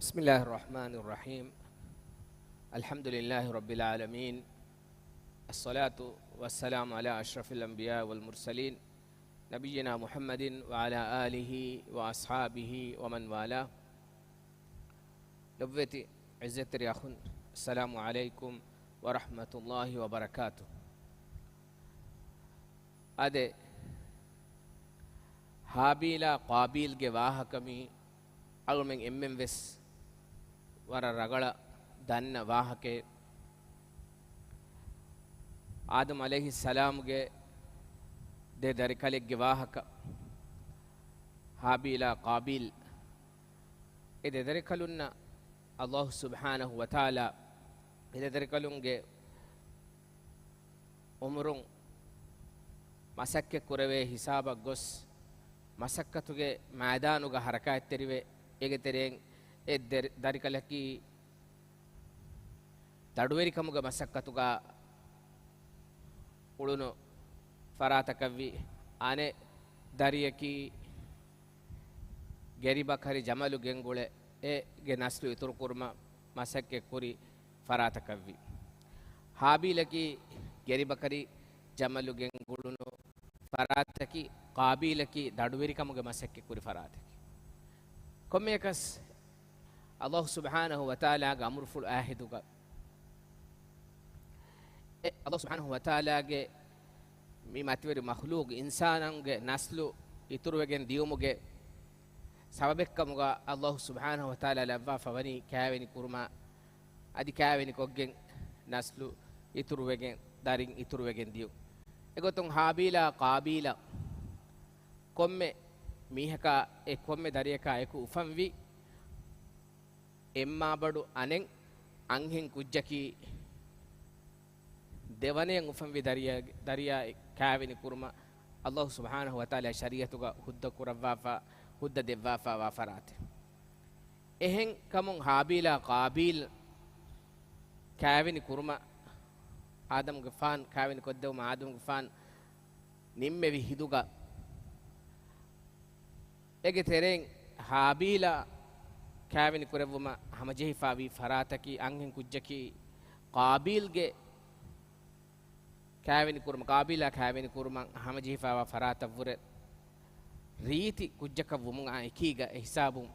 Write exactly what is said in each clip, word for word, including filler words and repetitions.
بسم الله الرحمن الرحيم. الحمد لله رب العالمين. الصلاة والسلام على أشرف الأنبياء والمرسلين، نبينا محمد وعلى آله وأصحابه ومن والاه. ލޮބުވެތި ޢިއްޒަތްތެރި އަޚުން، السلام عليكم ورحمة الله وبركاته. އާދެ، ހާބީލާ ޤާބީލްގެ ވާހަކަ މީ އަޅުމެން އެންމެން ވެސް ވަރަށް ރަގަޅަށް ދަންނަ ވާހަކައެއް. އާދަމް ޢަލައިހިއްސަލާމުގެ ދެ ދަރިކަލެއްގެ ވާހަކަ. ހާބީލާ ޤާބީލް، އެ ދެ ދަރިކަލުންނަށް ﷲ ސުބްޙާނަހޫ ވަތަޢާލާ އެ ދެ ދަރިކަލުންގެ އުމުރުން މަސައްކަތް ކުރެވޭ ހިސާބަށް ގޮސް، މަސައްކަތުގެ މައިދާނުގަ ހަރަކާތްތެރިވެ، އޭގެ ތެރެއިން އެ ދެ-، ދަރިކަލަކީ ދަޑުވެރިކަމުގެ މަސައްކަތުގަ އުޅުނު ފަރާތަކަށްވި، އަނެއް ދަރިޔަކީ ގެރިބަކަރި ޖަމަލު ގެންގުޅެ އޭގެ ނަސްލު އިތުރުކުރުމަށް މަސައްކަތްކުރި ފަރާތަކަށްވި. ހާބީލަކީ ގެރިބަކަރި ޖަމަލު ގެންގުޅުނު ފަރާތަކީ، ޤާބީލަކީ ދަޑުވެރިކަމުގެ މަސައްކަތްކުރި ފަރާތަކީ. ކޮންމެއަކަސް ﷲ ސުބްޙާނަހޫ ވަތަޢާލާގެ އަމުރުފުޅު އާހިދުގަ އެ ﷲ ސުބްޙާނަހޫ ވަތަޢާލާގެ މި މަތިވެރި މަޚްލޫޤު އިންސާނުންގެ ނަސްލު އިތުރުވެގެން ދިޔުމުގެ ސަބަބެއްކަމުގަ ﷲ ސުބްޙާނަހޫ ވަތަޢާލާ ލައްވާފަ ވަނީ ކައިވެނި ކުރުމާ، އަދި ކައިވެނިކޮށްގެން ނަސްލު އިތުރުވެގެން، ދަރިން އިތުރުވެގެން ދިޔުން. އެގޮތުން ހާބީލާ ޤާބީލަށް ކޮންމެ މީހަކާ އެ ކޮންމެ ދަރިޔަކާ އެކު އުފަންވި އެއްމާބަޑު އަނެއް އަންހެން ކުއްޖަކީ، ދެވަނަޔަށް އުފަންވި ދަރިޔާ، ދަރިޔާ ކައިވެނި ކުރުމަށް ﷲ ސުބްޙާނަހޫ ވަތަޢާލާ ޝަރީޢަތުގަ ހުއްދަ ކުރައްވާފަ، ހުއްދަ ދެއްވާފަވާ ފަރާތެއް. އެހެން ކަމުން ހާބީލާ ޤާބީލް ކައިވެނި ކުރުމަށް އާދަމްގެފާން ކައިވެނި ކޮށްދެވުމަށް އާދަމްގެފާން ނިންމެވި ހިނދުގަ، އޭގެ ތެރެއިން ހާބީލާ ކައިވެނި ކުރެއްވުމަށް ހަމަޖެހިފާވީ ފަރާތަކީ އަންހެން ކުއްޖަކީ ޤާބީލްގެ ކައިވެނި ކުރުމަށް، ޤާބީލާ ކައިވެނި ކުރުމަށް ހަމަޖެހިފާވާ ފަރާތަށްވުރެ ރީތި ކުއްޖަކަށް ވުމުން އާ އެކީގަ އެހިސާބުން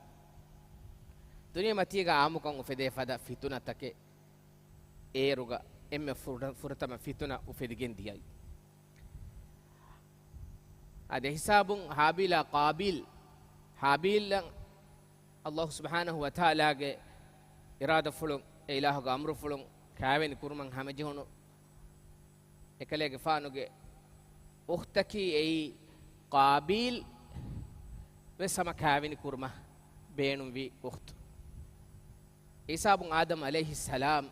ދުނިޔެމަތީގަ އާއްމުކޮށް އުފެދޭ ފަދަ ފިތުނަތަކެއް އޭރުގަ އެންމެ ފުރަ-، ފުރަތަމަ ފިތުނަ އުފެދިގެން ދިޔައީ. އާދެ ހިސާބުން ހާބީލާ ޤާބީލް، ހާބީލަށް ﷲ ސުބްޙާނަހޫ ވަތަޢާލާގެ އިރާދަފުޅުން، އެ އިލާހުގެ އަމުރުފުޅުން ކައިވެނި ކުރުމަށް ހަމަޖެހުނު އެކަލޭގެފާނުގެ އުޚްތަކީ އެއީ ޤާބީލް ވެސް ހަމަ ކައިވެނި ކުރުމަށް ބޭނުންވި އުޚްތު. ހިސާބުން އާދަމް ޢަލައިހިއްސަލާމް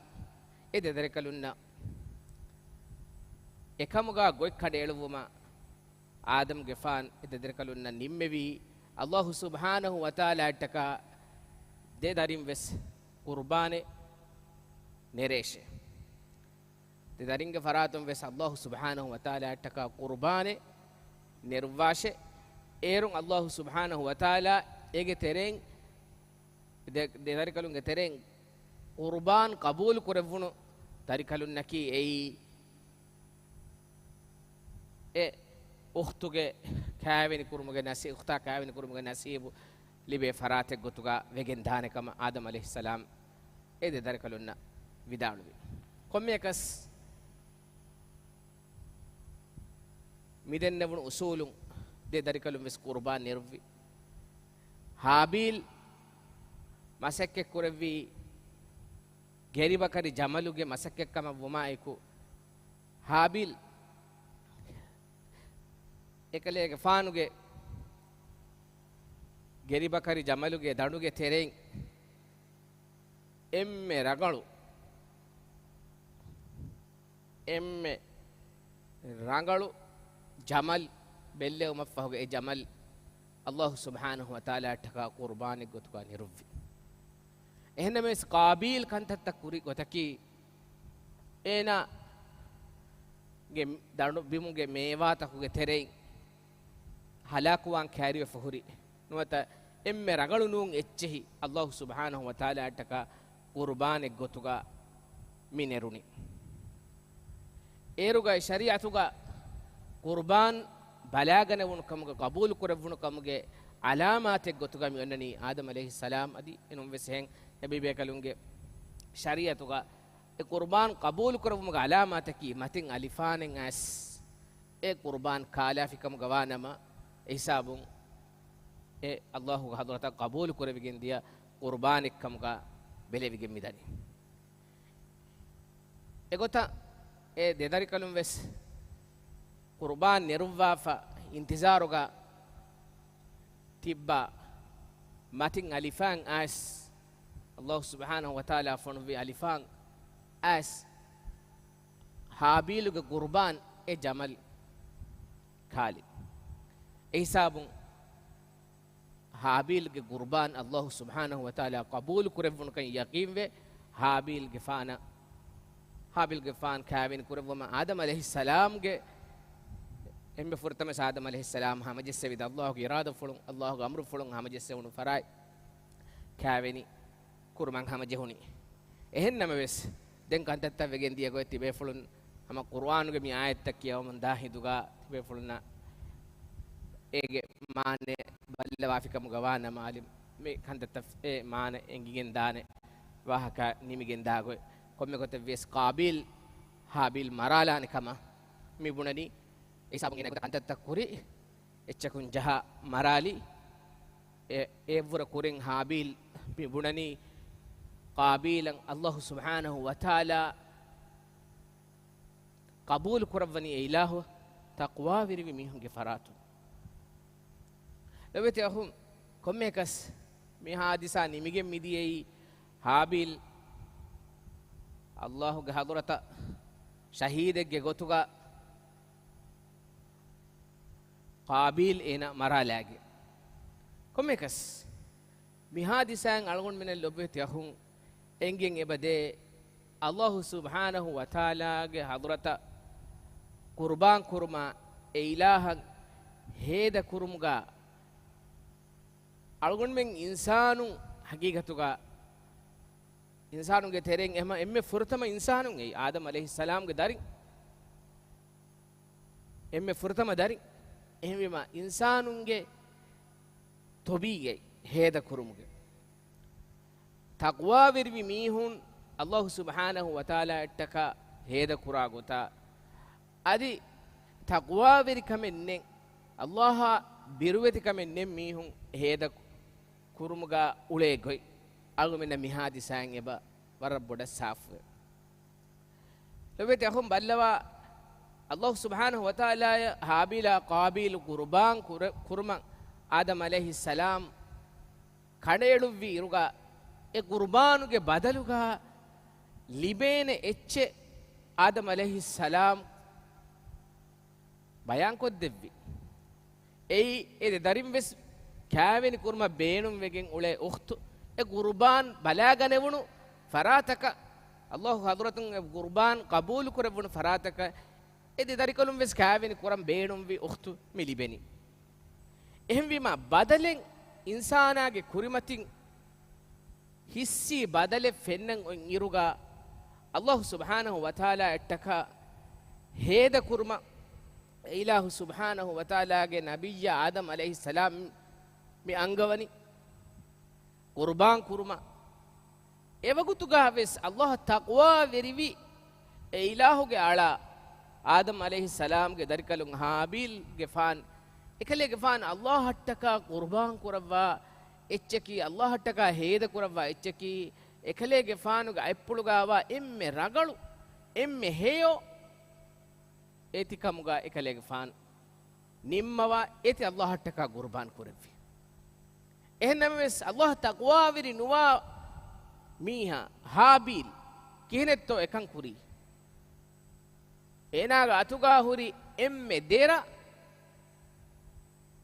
އެ ދެ ދަރިކަލުންނަށް އެކަމުގަ ގޮތް ކަނޑައެޅުއްވުމަށް އާދަމްގެފާން އެ ދެ ދަރިކަލުންނަށް ނިންމެވީ، ﷲ ސުބްޙާނަހޫ ވަތަޢާލާއަށްޓަކާ ދެ ދަރިން ވެސް ޤުރުބާނެއް ނެރޭށޭ. ދެ ދަރިންގެ ފަރާތުން ވެސް ﷲ ސުބްޙާނަހޫ ވަތަޢާލާއަށްޓަކާ ޤުރުބާނެއް ނެރުއްވާށޭ. އޭރުން ﷲ ސުބްޙާނަހޫ ވަތަޢާލާ އޭގެ ތެރެއިން، ދެ، ދެ ދަރިކަލުންގެ ތެރެއިން ޤުރުބާން ޤަބޫލު ކުރެއްވުނު ދަރިކަލުންނަކީ އެއީ، އެ އުޚްތުގެ ކައިވެނި ކުރުމުގެ ނަސީ-، އުޚްތާ ކައިވެނި ކުރުމުގެ ނަސީބު ލިބޭ ފަރާތެއް ގޮތުގަ ވެގެން ދާނެ ކަމަށް އާދަމް ޢަލައިހިއްސަލާމް އެ ދެ ދަރިކަލުންނަށް ވިދާޅުވި. ކޮންމެއަކަސް މިދެންނެވުނު އުސޫލުން ދެ ދަރިކަލުން ވެސް ޤުރުބާން ނެރުއްވި. ހާބީލް މަސައްކަތް ކުރެއްވީ ގެރިބަކަރި ޖަމަލުގެ މަސައްކަތް ކަމަށް ވުމާއެކު، ހާބީލް އެކަލޭގެފާނުގެ ގެރިބަކަރި ޖަމަލުގެ ދަނޑުގެ ތެރެއިން އެންމެ ރަނގަޅު، އެންމެ ރަނގަޅު ޖަމަލް ބެއްލެވުމަށްފަހުގަ އެ ޖަމަލް ﷲ ސުބްޙާނަހޫ ވަތަޢާލާއަށްޓަކާ ޤުރުބާނެއް ގޮތުގަ ނެރުއްވި. އެހެންނަމަވެސް ޤާބީލް ކަންތައްތައް ކުރި ގޮތަކީ، އޭނާގެ ދަނޑު ބިމުގެ މޭވާތަކުގެ ތެރެއިން ހަލާކުވާން ކައިރިވެފަ ހުރި ނުވަތަ އެންމެ ރަނގަޅު ނޫން އެއްޗެހި ﷲ ސުބްޙާނަހު ވަތަޢާލާއަށްޓަކާ ޤުރުބާނެއްގޮތުގަ މި ނެރުނީ. އޭރުގައި ޝަރީޢަތުގަ ޤުރުބާން ބަލާގަނެވުނު ކަމުގެ، ޤަބޫލު ކުރެއްވުނު ކަމުގެ ޢަލާމާތެއް ގޮތުގަ މި އޮންނަނީ އާދަމް ޢަލައިހިއްސަލާމް އަދި އެނޫންވެސް އެހެން ނަބީބޭކަލުންގެ ޝަރީޢަތުގަ އެ ޤުރުބާން ޤަބޫލު ކުރެއްވުމުގެ ޢަލާމާތަކީ މަތިން އަލިފާނެއް އައިސް އެ ޤުރުބާން ކާލާފިކަމުގަ ވާނަމަ، އެ ހިސާބުން އެ ﷲގެ ޙަޟްރަތަށް ޤަބޫލު ކުރެވިގެން ދިޔަ ޤުރުބާނެއްކަމުގަ ބެލެވިގެން މިދަނީ. އެގޮތަށް އެ ދެދަރިކަލުން ވެސް ޤުރުބާން ނެރުއްވާފަ އިންތިޒާރުގަ ތިއްބާ މަތިން އަލިފާން އައިސް، ﷲ ސުބްޙާނަހު ވަތަޢާލާ ފޮނުއްވި އަލިފާން އައިސް، ހާބީލުގެ ޤުރުބާން އެ ޖަމަލް ކާލި. އެ ހިސާބުން ހާބީލްގެ ޤުރުބާން ﷲ ސުބްޙާނަހު ވަތަޢާލާ ޤަބޫލު ކުރެއްވުނުކަން ޔަޤީންވެ، ހާބީލްގެފާނަށް، ހާބީލްގެފާން ކާވެނި ކުރެއްވުމަށް އާދަމް ޢަލައިހިއްސަލާމްގެ އެންމެ ފުރަތަމަ އާދަމް ޢަލައިހިއްސަލާމް ހަމަޖެއްސެވި ﷲގެ އިރާދަފުޅުން، ﷲގެ އަމުރުފުޅުން ހަމަޖެއްސެވުނު ފަރާތް ކާވެނި ކުރުމަށް ހަމަޖެހުނީ. އެހެން ނަމަވެސް، ދެން ކަންތައްތައް ވެގެން ދިޔަ ގޮތް ތިބޭފުޅުން ހަމަ ޤުރުއާނުގެ މި އާޔަތްތައް ކިޔަވަމުން ދާ ހިނދުގަ ތިބޭފުޅުންނަށް އޭގެ މާނަ ބައްލަވާފިކަމުގަ ވާނަމަ، އަލި މި ކަންތައްތައް އެ މާނަ އެނގިގެން ދާނެ ވާހަކަ ނިމިގެން ދާ ގޮތް. ކޮންމެ ގޮތެއް ވިޔަސް ޤާބީލް ހާބީލް މަރާލާނެ ކަމަށް މި ބުނަނީ. އެ ހިސާބުން އޭނާ ގޮތަށް ކަންތައްތައް ކުރި، އެއްޗަކުން ޖަހާ މަރާލި. އެ، އެއަށްވުރެ ކުރިން ހާބީލް މި ބުނަނީ، ޤާބީލަށް ﷲ ސުބްޙާނަހު ވަތަޢާލާ ޤަބޫލު ކުރައްވަނީ އެ އިލާހު ތަޤްވާވެރިވި މީހުންގެ ފަރާތުން. ލޮބުވެތި އަޚުން، ކޮންމެއަކަސް މި ހާދިސާ ނިމިގެން މިދިޔައީ ހާބީލް ﷲގެ ޙަޟްރަތަށް ޝަހީދެއްގެ ގޮތުގަ ޤާބީލް އޭނާ މަރާލާގެން. ކޮންމެއަކަސް މި ހާދިސާއިން އަޅުގަނޑުމެންނަށް ލޮބުވެތި އަޚުން އެނގިގެން އެބަދޭ، ﷲ ސުބްޙާނަހު ވަތަޢާލާގެ ޙަޟްރަތަށް ޤުރުބާން ކުރުމާ، އެ އިލާހަށް ހޭދަ ކުރުމުގަ އަޅުގަނޑުމެން އިންސާނުން ޙަޤީޤަތުގަ އިންސާނުންގެ ތެރެއިން އެހެމަ އެންމެ ފުރަތަމަ އިންސާނުން އެއީ އާދަމް ޢަލައިހިއްސަލާމްގެ ދަރިން. އެންމެ ފުރަތަމަ ދަރިން. އެހެންވީމަ، އިންސާނުންގެ ތޮބީޢަތް ހޭދަ ކުރުމުގެ، ތަޤްވާވެރިވި މީހުން ﷲ ސުބްޙާނަހު ވަތަޢާލާއަށްޓަކާ ހޭދަ ކުރާ ގޮތާ، އަދި ތަޤްވާވެރިކަމެއް ނެތް، ﷲއާ ބިރުވެތިކަމެއް ނެތް މީހުން ހޭދަ ކުރުމުގަ އުޅޭ ގޮތް އަޅުގަނޑުމެންނަށް މި ހާދިސާއިން އެބަ ވަރަށް ބޮޑަށް ސާފުވޭ. ލޮބުވެތި އަޚުން ބައްލަވާ، ﷲ ސުބްޙާނަހު ވަތަޢާލާއަށް ހާބީލާ ޤާބީލު ޤުރުބާން ކުރ-، ކުރުމަށް އާދަމް ޢަލައިހިއްސަލާމް ކަނޑައެޅުއްވި އިރުގަ، އެ ޤުރުބާނުގެ ބަދަލުގަ ލިބޭނެ އެއްޗެއް އާދަމް ޢަލައިހިއްސަލާމް ބަޔާންކޮށްދެއްވި. އެއީ، އެ ދެ ދަރިން ވެސް ކާވެނި ކުރުމަށް ބޭނުންވެގެން އުޅޭ އުޚްތު، އެ ޤުރުބާން ބަލާގަނެވުނު ފަރާތަކަށް، ﷲ ޙަޟްރަތުން އެ ޤުރުބާން ޤަބޫލު ކުރެއްވުނު ފަރާތަކަށް، އެ ދެ ދަރިކަލުން ވެސް ކާވެނި ކުރަން ބޭނުންވި އުޚްތު މި ލިބެނީ. އެހެންވީމާ، ބަދަލެއް އިންސާނާގެ ކުރިމަތިން ހިއްސީ ބަދަލެއް ފެންނަން އޮތް އިރުގަ، ﷲ ސުބްޙާނަހު ވަތަޢާލާއަށްޓަކާ ހޭދަ ކުރުމަށް އެ އިލާހު ސުބްޙާނަހު ވަތަޢާލާގެ ނަބިއްޔާ އާދަމް ޢަލައިހިއްސަލާމް މި އަންގަވަނީ ޤުރުބާން ކުރުމަށް. އެވަގުތުގަ ވެސް ﷲ ތަޤްވާވެރިވި އެ އިލާހުގެ އަޅާ އާދަމް ޢަލައިހިއްސަލާމްގެ ދަރިކަލުން ހާބީލްގެފާން، އެކަލޭގެފާން ﷲއަށްޓަކާ ޤުރުބާން ކުރައްވާ އެއްޗަކީ، ﷲއަށްޓަކާ ހޭދަ ކުރައްވާ އެއްޗަކީ، އެކަލޭގެފާނުގެ އަތްޕުޅުގަވާ އެންމެ ރަނގަޅު، އެންމެ ހެޔޮ އޭތިކަމުގަ އެކަލޭގެފާން ނިންމަވާ އޭތި ﷲއަށްޓަކާ ޤުރުބާން ކުރެއްވި. އެހެންނަމަވެސް، ﷲ ތަޤްވާވެރި ނުވާ މީހާ ހާބީލް ކިހިނެއްތޯ އެކަން ކުރީ؟ އޭނާގެ އަތުގަ ހުރި އެންމެ ދެރަ،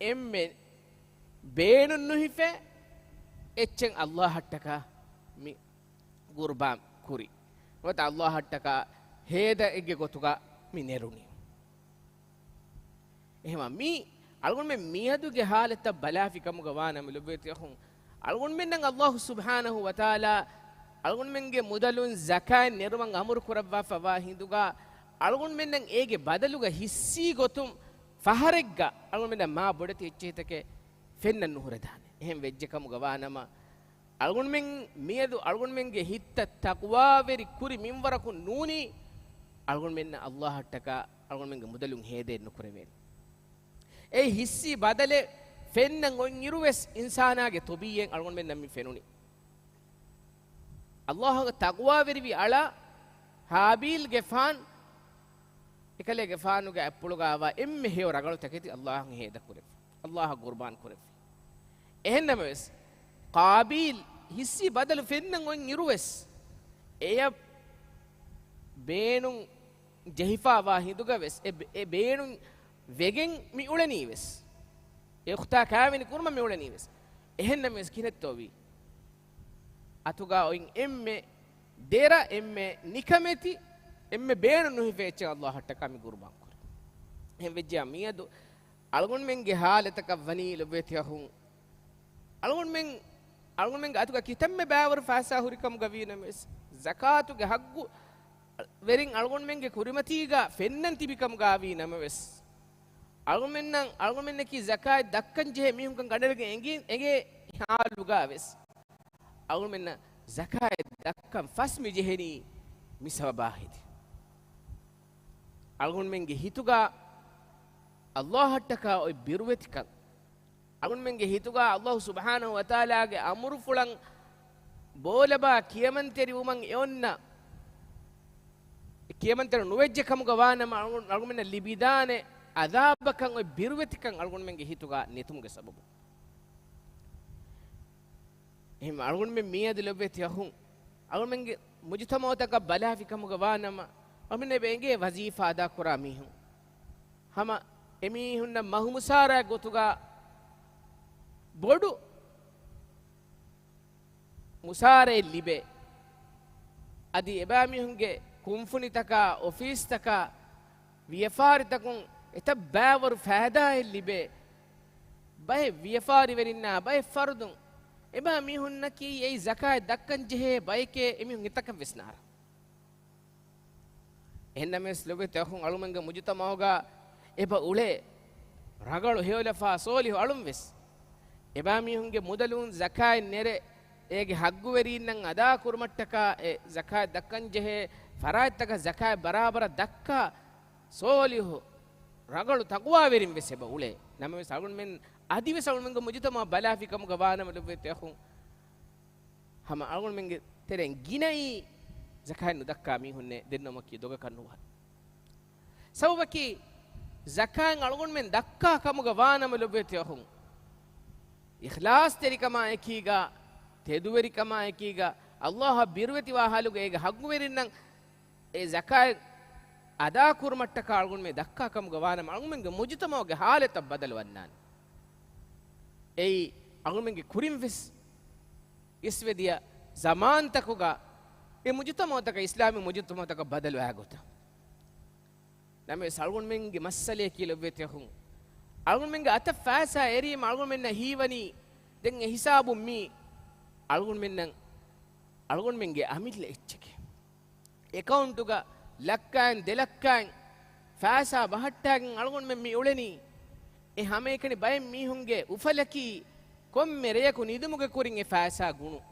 އެންމެ ބޭނުން ނުހިފޭ އެއްޗެއް ﷲއަށްޓަކާ މި ޤުރުބާން ކުރި. ނުވަތަ ﷲއަށްޓަކާ ހޭދައެއްގެ ގޮތުގަ މި ނެރުނީ. އެހެމަ މި އަޅުގަނޑުމެން މިއަދުގެ ޙާލަތަށް ބަލާފި ކަމުގަ ވާނަމަ ލޮބުވެތި އަޚުން، އަޅުގަނޑުމެންނަށް ﷲ ސުބްޙާނަހޫ ވަތަޢާލާ އަޅުގަނޑުމެންގެ މުދަލުން ޒަކާތް ނެރުމަށް އަމުރު ކުރައްވާފަވާ ހިނދުގަ، އަޅުގަނޑުމެންނަށް އޭގެ ބަދަލުގަ ހިއްސީ ގޮތުން ފަހަރެއްގަ އަޅުގަނޑުމެންނަށް މާ ބޮޑެތި އެއްޗެހިތަކެއް ފެންނަން ނުހުރެދާނެ. އެހެން ވެއްޖެ ކަމުގަ ވާނަމަ، އަޅުގަނޑުމެން މިއަދު އަޅުގަނޑުމެންގެ ހިތްތައް ތަޤްވާވެރި ކުރި މިންވަރަކުން ނޫނީ، އަޅުގަނޑުމެންނަށް ﷲއަށްޓަކާ އަޅުގަނޑުމެންގެ މުދަލުން ހޭދައެއް ނުކުރެވޭނެ. އެ ހިއްސި ބަދަލެއް ފެންނަން އޮތްއިރުވެސް އިންސާނާގެ ތޮބީއެއް އަޅުގަނޑުމެންނަށް މި ފެނުނީ. ﷲއަށް ތަޤްވާވެރިވި އަޅާ ހާބީލްގެފާން އެކަލޭގެފާނުގެ އަތްޕުޅުގައިވާ އެންމެ ހެޔޮ ރަގަޅުތަކެތި ﷲއަށް ހޭދަކުރެއްވި، ﷲއަށް ޤުރްބާން ކުރެއްވި. އެހެންނަމަވެސް، ޤާބީލް ހިއްސި ބަދަލު ފެންނަން އޮތް އިރުވެސް، އެޔަށް ބޭނުން ޖެހިފާވާ ހިނދުގަވެސް، އެ، އެ ބޭނުން ވެގެން މި އުޅެނީވެސް، އެ އުޚްތާ ކާވެނި ކުރުމަށް މި އުޅެނީވެސް. އެހެންނަމަވެސް ކިހިނެއްތޯވީ؟ އަތުގަ އޮތް އެންމެ ދެރަ، އެންމެ ނިކަމެތި، އެންމެ ބޭނުން ނުހިފޭ އެއްޗެއް ﷲއަށްޓަކާ މި ޤުރުބާން ކުރި. އެހެން ވެއްޖެޔާ މިއަދު އަޅުގަނޑުމެންގެ ޙާލަތަކަށް ވަނީ ލޮބުވެތި އަޚުން، އަޅުގަނޑުމެން، އަޅުގަނޑުމެންގެ އަތުގަ ކިތަންމެ ބައިވަރު ފައިސާ ހުރިކަމުގަ ވީ ނަމަވެސް، ޒަކާތުގެ ޙައްޤު ވެރިން އަޅުގަނޑުމެންގެ ކުރިމަތީގަ ފެންނަން ތިބިކަމުގަ ވީ ނަމަވެސް، އަޅުގަނޑުމެންނަށް، އަޅުގަނޑުމެންނަކީ ޒަކާތް ދައްކަން ޖެހޭ މީހުންކަން ގަނޑައިގެން އެނގި، އެނގޭ ޙާލުގަވެސް، އަޅުގަނޑުމެންނަށް ޒަކާތް ދައްކަން ފަސް މި ޖެހެނީ މި ސަބަބާ ހެދި. އަޅުގަނޑުމެންގެ ހިތުގަ ﷲއަށްޓަކާ އޮތް ބިރުވެތިކަން، އަޅުގަނޑުމެންގެ ހިތުގަ ﷲ ސުބްޙާނަހޫ ވަތަޢާލާގެ އަމުރުފުޅަށް ބޯލަބާ ކިޔަމަންތެރިވުމަށް އެއޮންނަ، ކިޔަމަންތެރި ނުވެއްޖެ ކަމުގަ ވާނަމަ، އަޅު-، އަޅުގަނޑުމެންނަށް ލިބިދާނެ ޢަޛާބަކަށް އޮތް ބިރުވެތިކަން އަޅުގަނޑުމެންގެ ހިތުގަ ނެތުމުގެ ސަބަބުން. އެހެން އަޅުގަނޑުމެން މިއަދު ލޮބުވެތި އަޚުން، އަޅުގަނޑުމެންގެ މުޖުތަމަޢުތަކަށް ބަލާފި ކަމުގަ ވާނަމަ، އަޅުގަނޑުމެން އެބަ އެނގޭ ވަޒީފާ އަދާކުރާ މީހުން. ހަމަ އެމީހުންނަށް މަހު މުސާރައެއް ގޮތުގަ ބޮޑު މުސާރައެއް ލިބޭ. އަދި އެބައިމީހުންގެ ކުންފުނިތަކާ، އޮފީސްތަކާ، ވިޔަފާރިތަކުން އެތައް ބައިވަރު ފައިދާއެއް ލިބޭ. ބައެއް ވިޔަފާރިވެރިންނާ، ބައެއް ފަރުދުން، އެބައިމީހުންނަކީ އެއީ ޒަކާތް ދައްކަން ޖެހޭ ބައެކޭ އެމީހުން އެތަކަށް ވެސް ނާރާ. އެހެންނަމަވެސް ލޮބުވެތި އަޚުން، އަޅުމެންގެ މުޖުތަމަޢުގަ އެބަ އުޅޭ ރަގަޅު ހެޔޮލަފާ ޞޯލިޙު އަޅުން ވެސް، އެބައިމީހުންގެ މުދަލުން ޒަކާތް ނެރެ، އޭގެ ޙައްޤުވެރީންނަށް އަދާކުރުމަށްޓަކާ، އެ ޒަކާތް ދައްކަން ޖެހޭ ފަރާތްތަކަށް ޒަކާތް ބަރާބަރަށް ދައްކާ ޞޯލިޙު ރަގަޅު ތަޤްވާވެރިން ވެސް އެބަ އުޅޭ. ނަމަވެސް އަޅުގަނޑުމެން އަދިވެސް އަޅުމެންގެ މުޖުތަމަޢަށް ބަލާފި ކަމުގަ ވާނަމަ ލޮބުވެތި އަޚުން، ހަމަ އަޅުގަނޑުމެންގެ ތެރެއިން ގިނައީ ޒަކާތް ނުދައްކާ މީހުންނޭ، ދެންނަމަކީ ދޮގަކަށް ނުވާނެ. ސަބަބަކީ، ޒަކާތް އަޅުގަނޑުމެން ދައްކާ ކަމުގަ ވާނަމަ ލޮބުވެތި އަޚުން، އިޚްލާޞްތެރިކަމާ އެކީގަ، ތެދުވެރިކަމާ އެކީގަ، ﷲއަށް ބިރުވެތިވާ ޙާލުގަ އޭގެ ޙައްޤުވެރިންނަށް އެ ޒަކާތް އަދާކުރުމަށްޓަކާ އަޅުގަނޑުމެން ދައްކާ ކަމުގަ ވާނަމަ، އަޅުގަނޑުމެންގެ މުޖުތަމަޢުގެ ޙާލަތަށް ބަދަލު ވަންނާނެ. އެއީ އަޅުގަނޑުމެންގެ ކުރިން ވެސް އިސްވެދިޔަ ޒަމާންތަކުގަ އެ މުޖުތަމަޢުތަކަށް، އިސްލާމީ މުޖުތަމަޢުތަކަށް ބަދަލުވާ ގޮތަށް. ނަމަވެސް އަޅުގަނޑުމެންގެ މައްސަލަޔަކީ ލޮބުވެތި އަޚުން، އަޅުގަނޑުމެންގެ އަތަށް ފައިސާ އެރީމަ އަޅުގަނޑުމެންނަށް ހީވަނީ، ދެން އެ ހިސާބުން މީ އަޅުގަނޑުމެންނަށް، އަޅުގަނޑުމެންގެ އަމިއްލަ އެއްޗެކޭ. އެކައުންޓުގަ ލައްކައިން ދެލައްކައިން ފައިސާ ބަހައްޓާގެން އަޅުގަނޑުމެން މި އުޅެނީ. އެ ހަމައެކަނި ބައެއް މީހުންގެ އުފަލަކީ ކޮންމެ ރެޔަކު ނިދުމުގެ ކުރިން އެ ފައިސާ ގުނުން.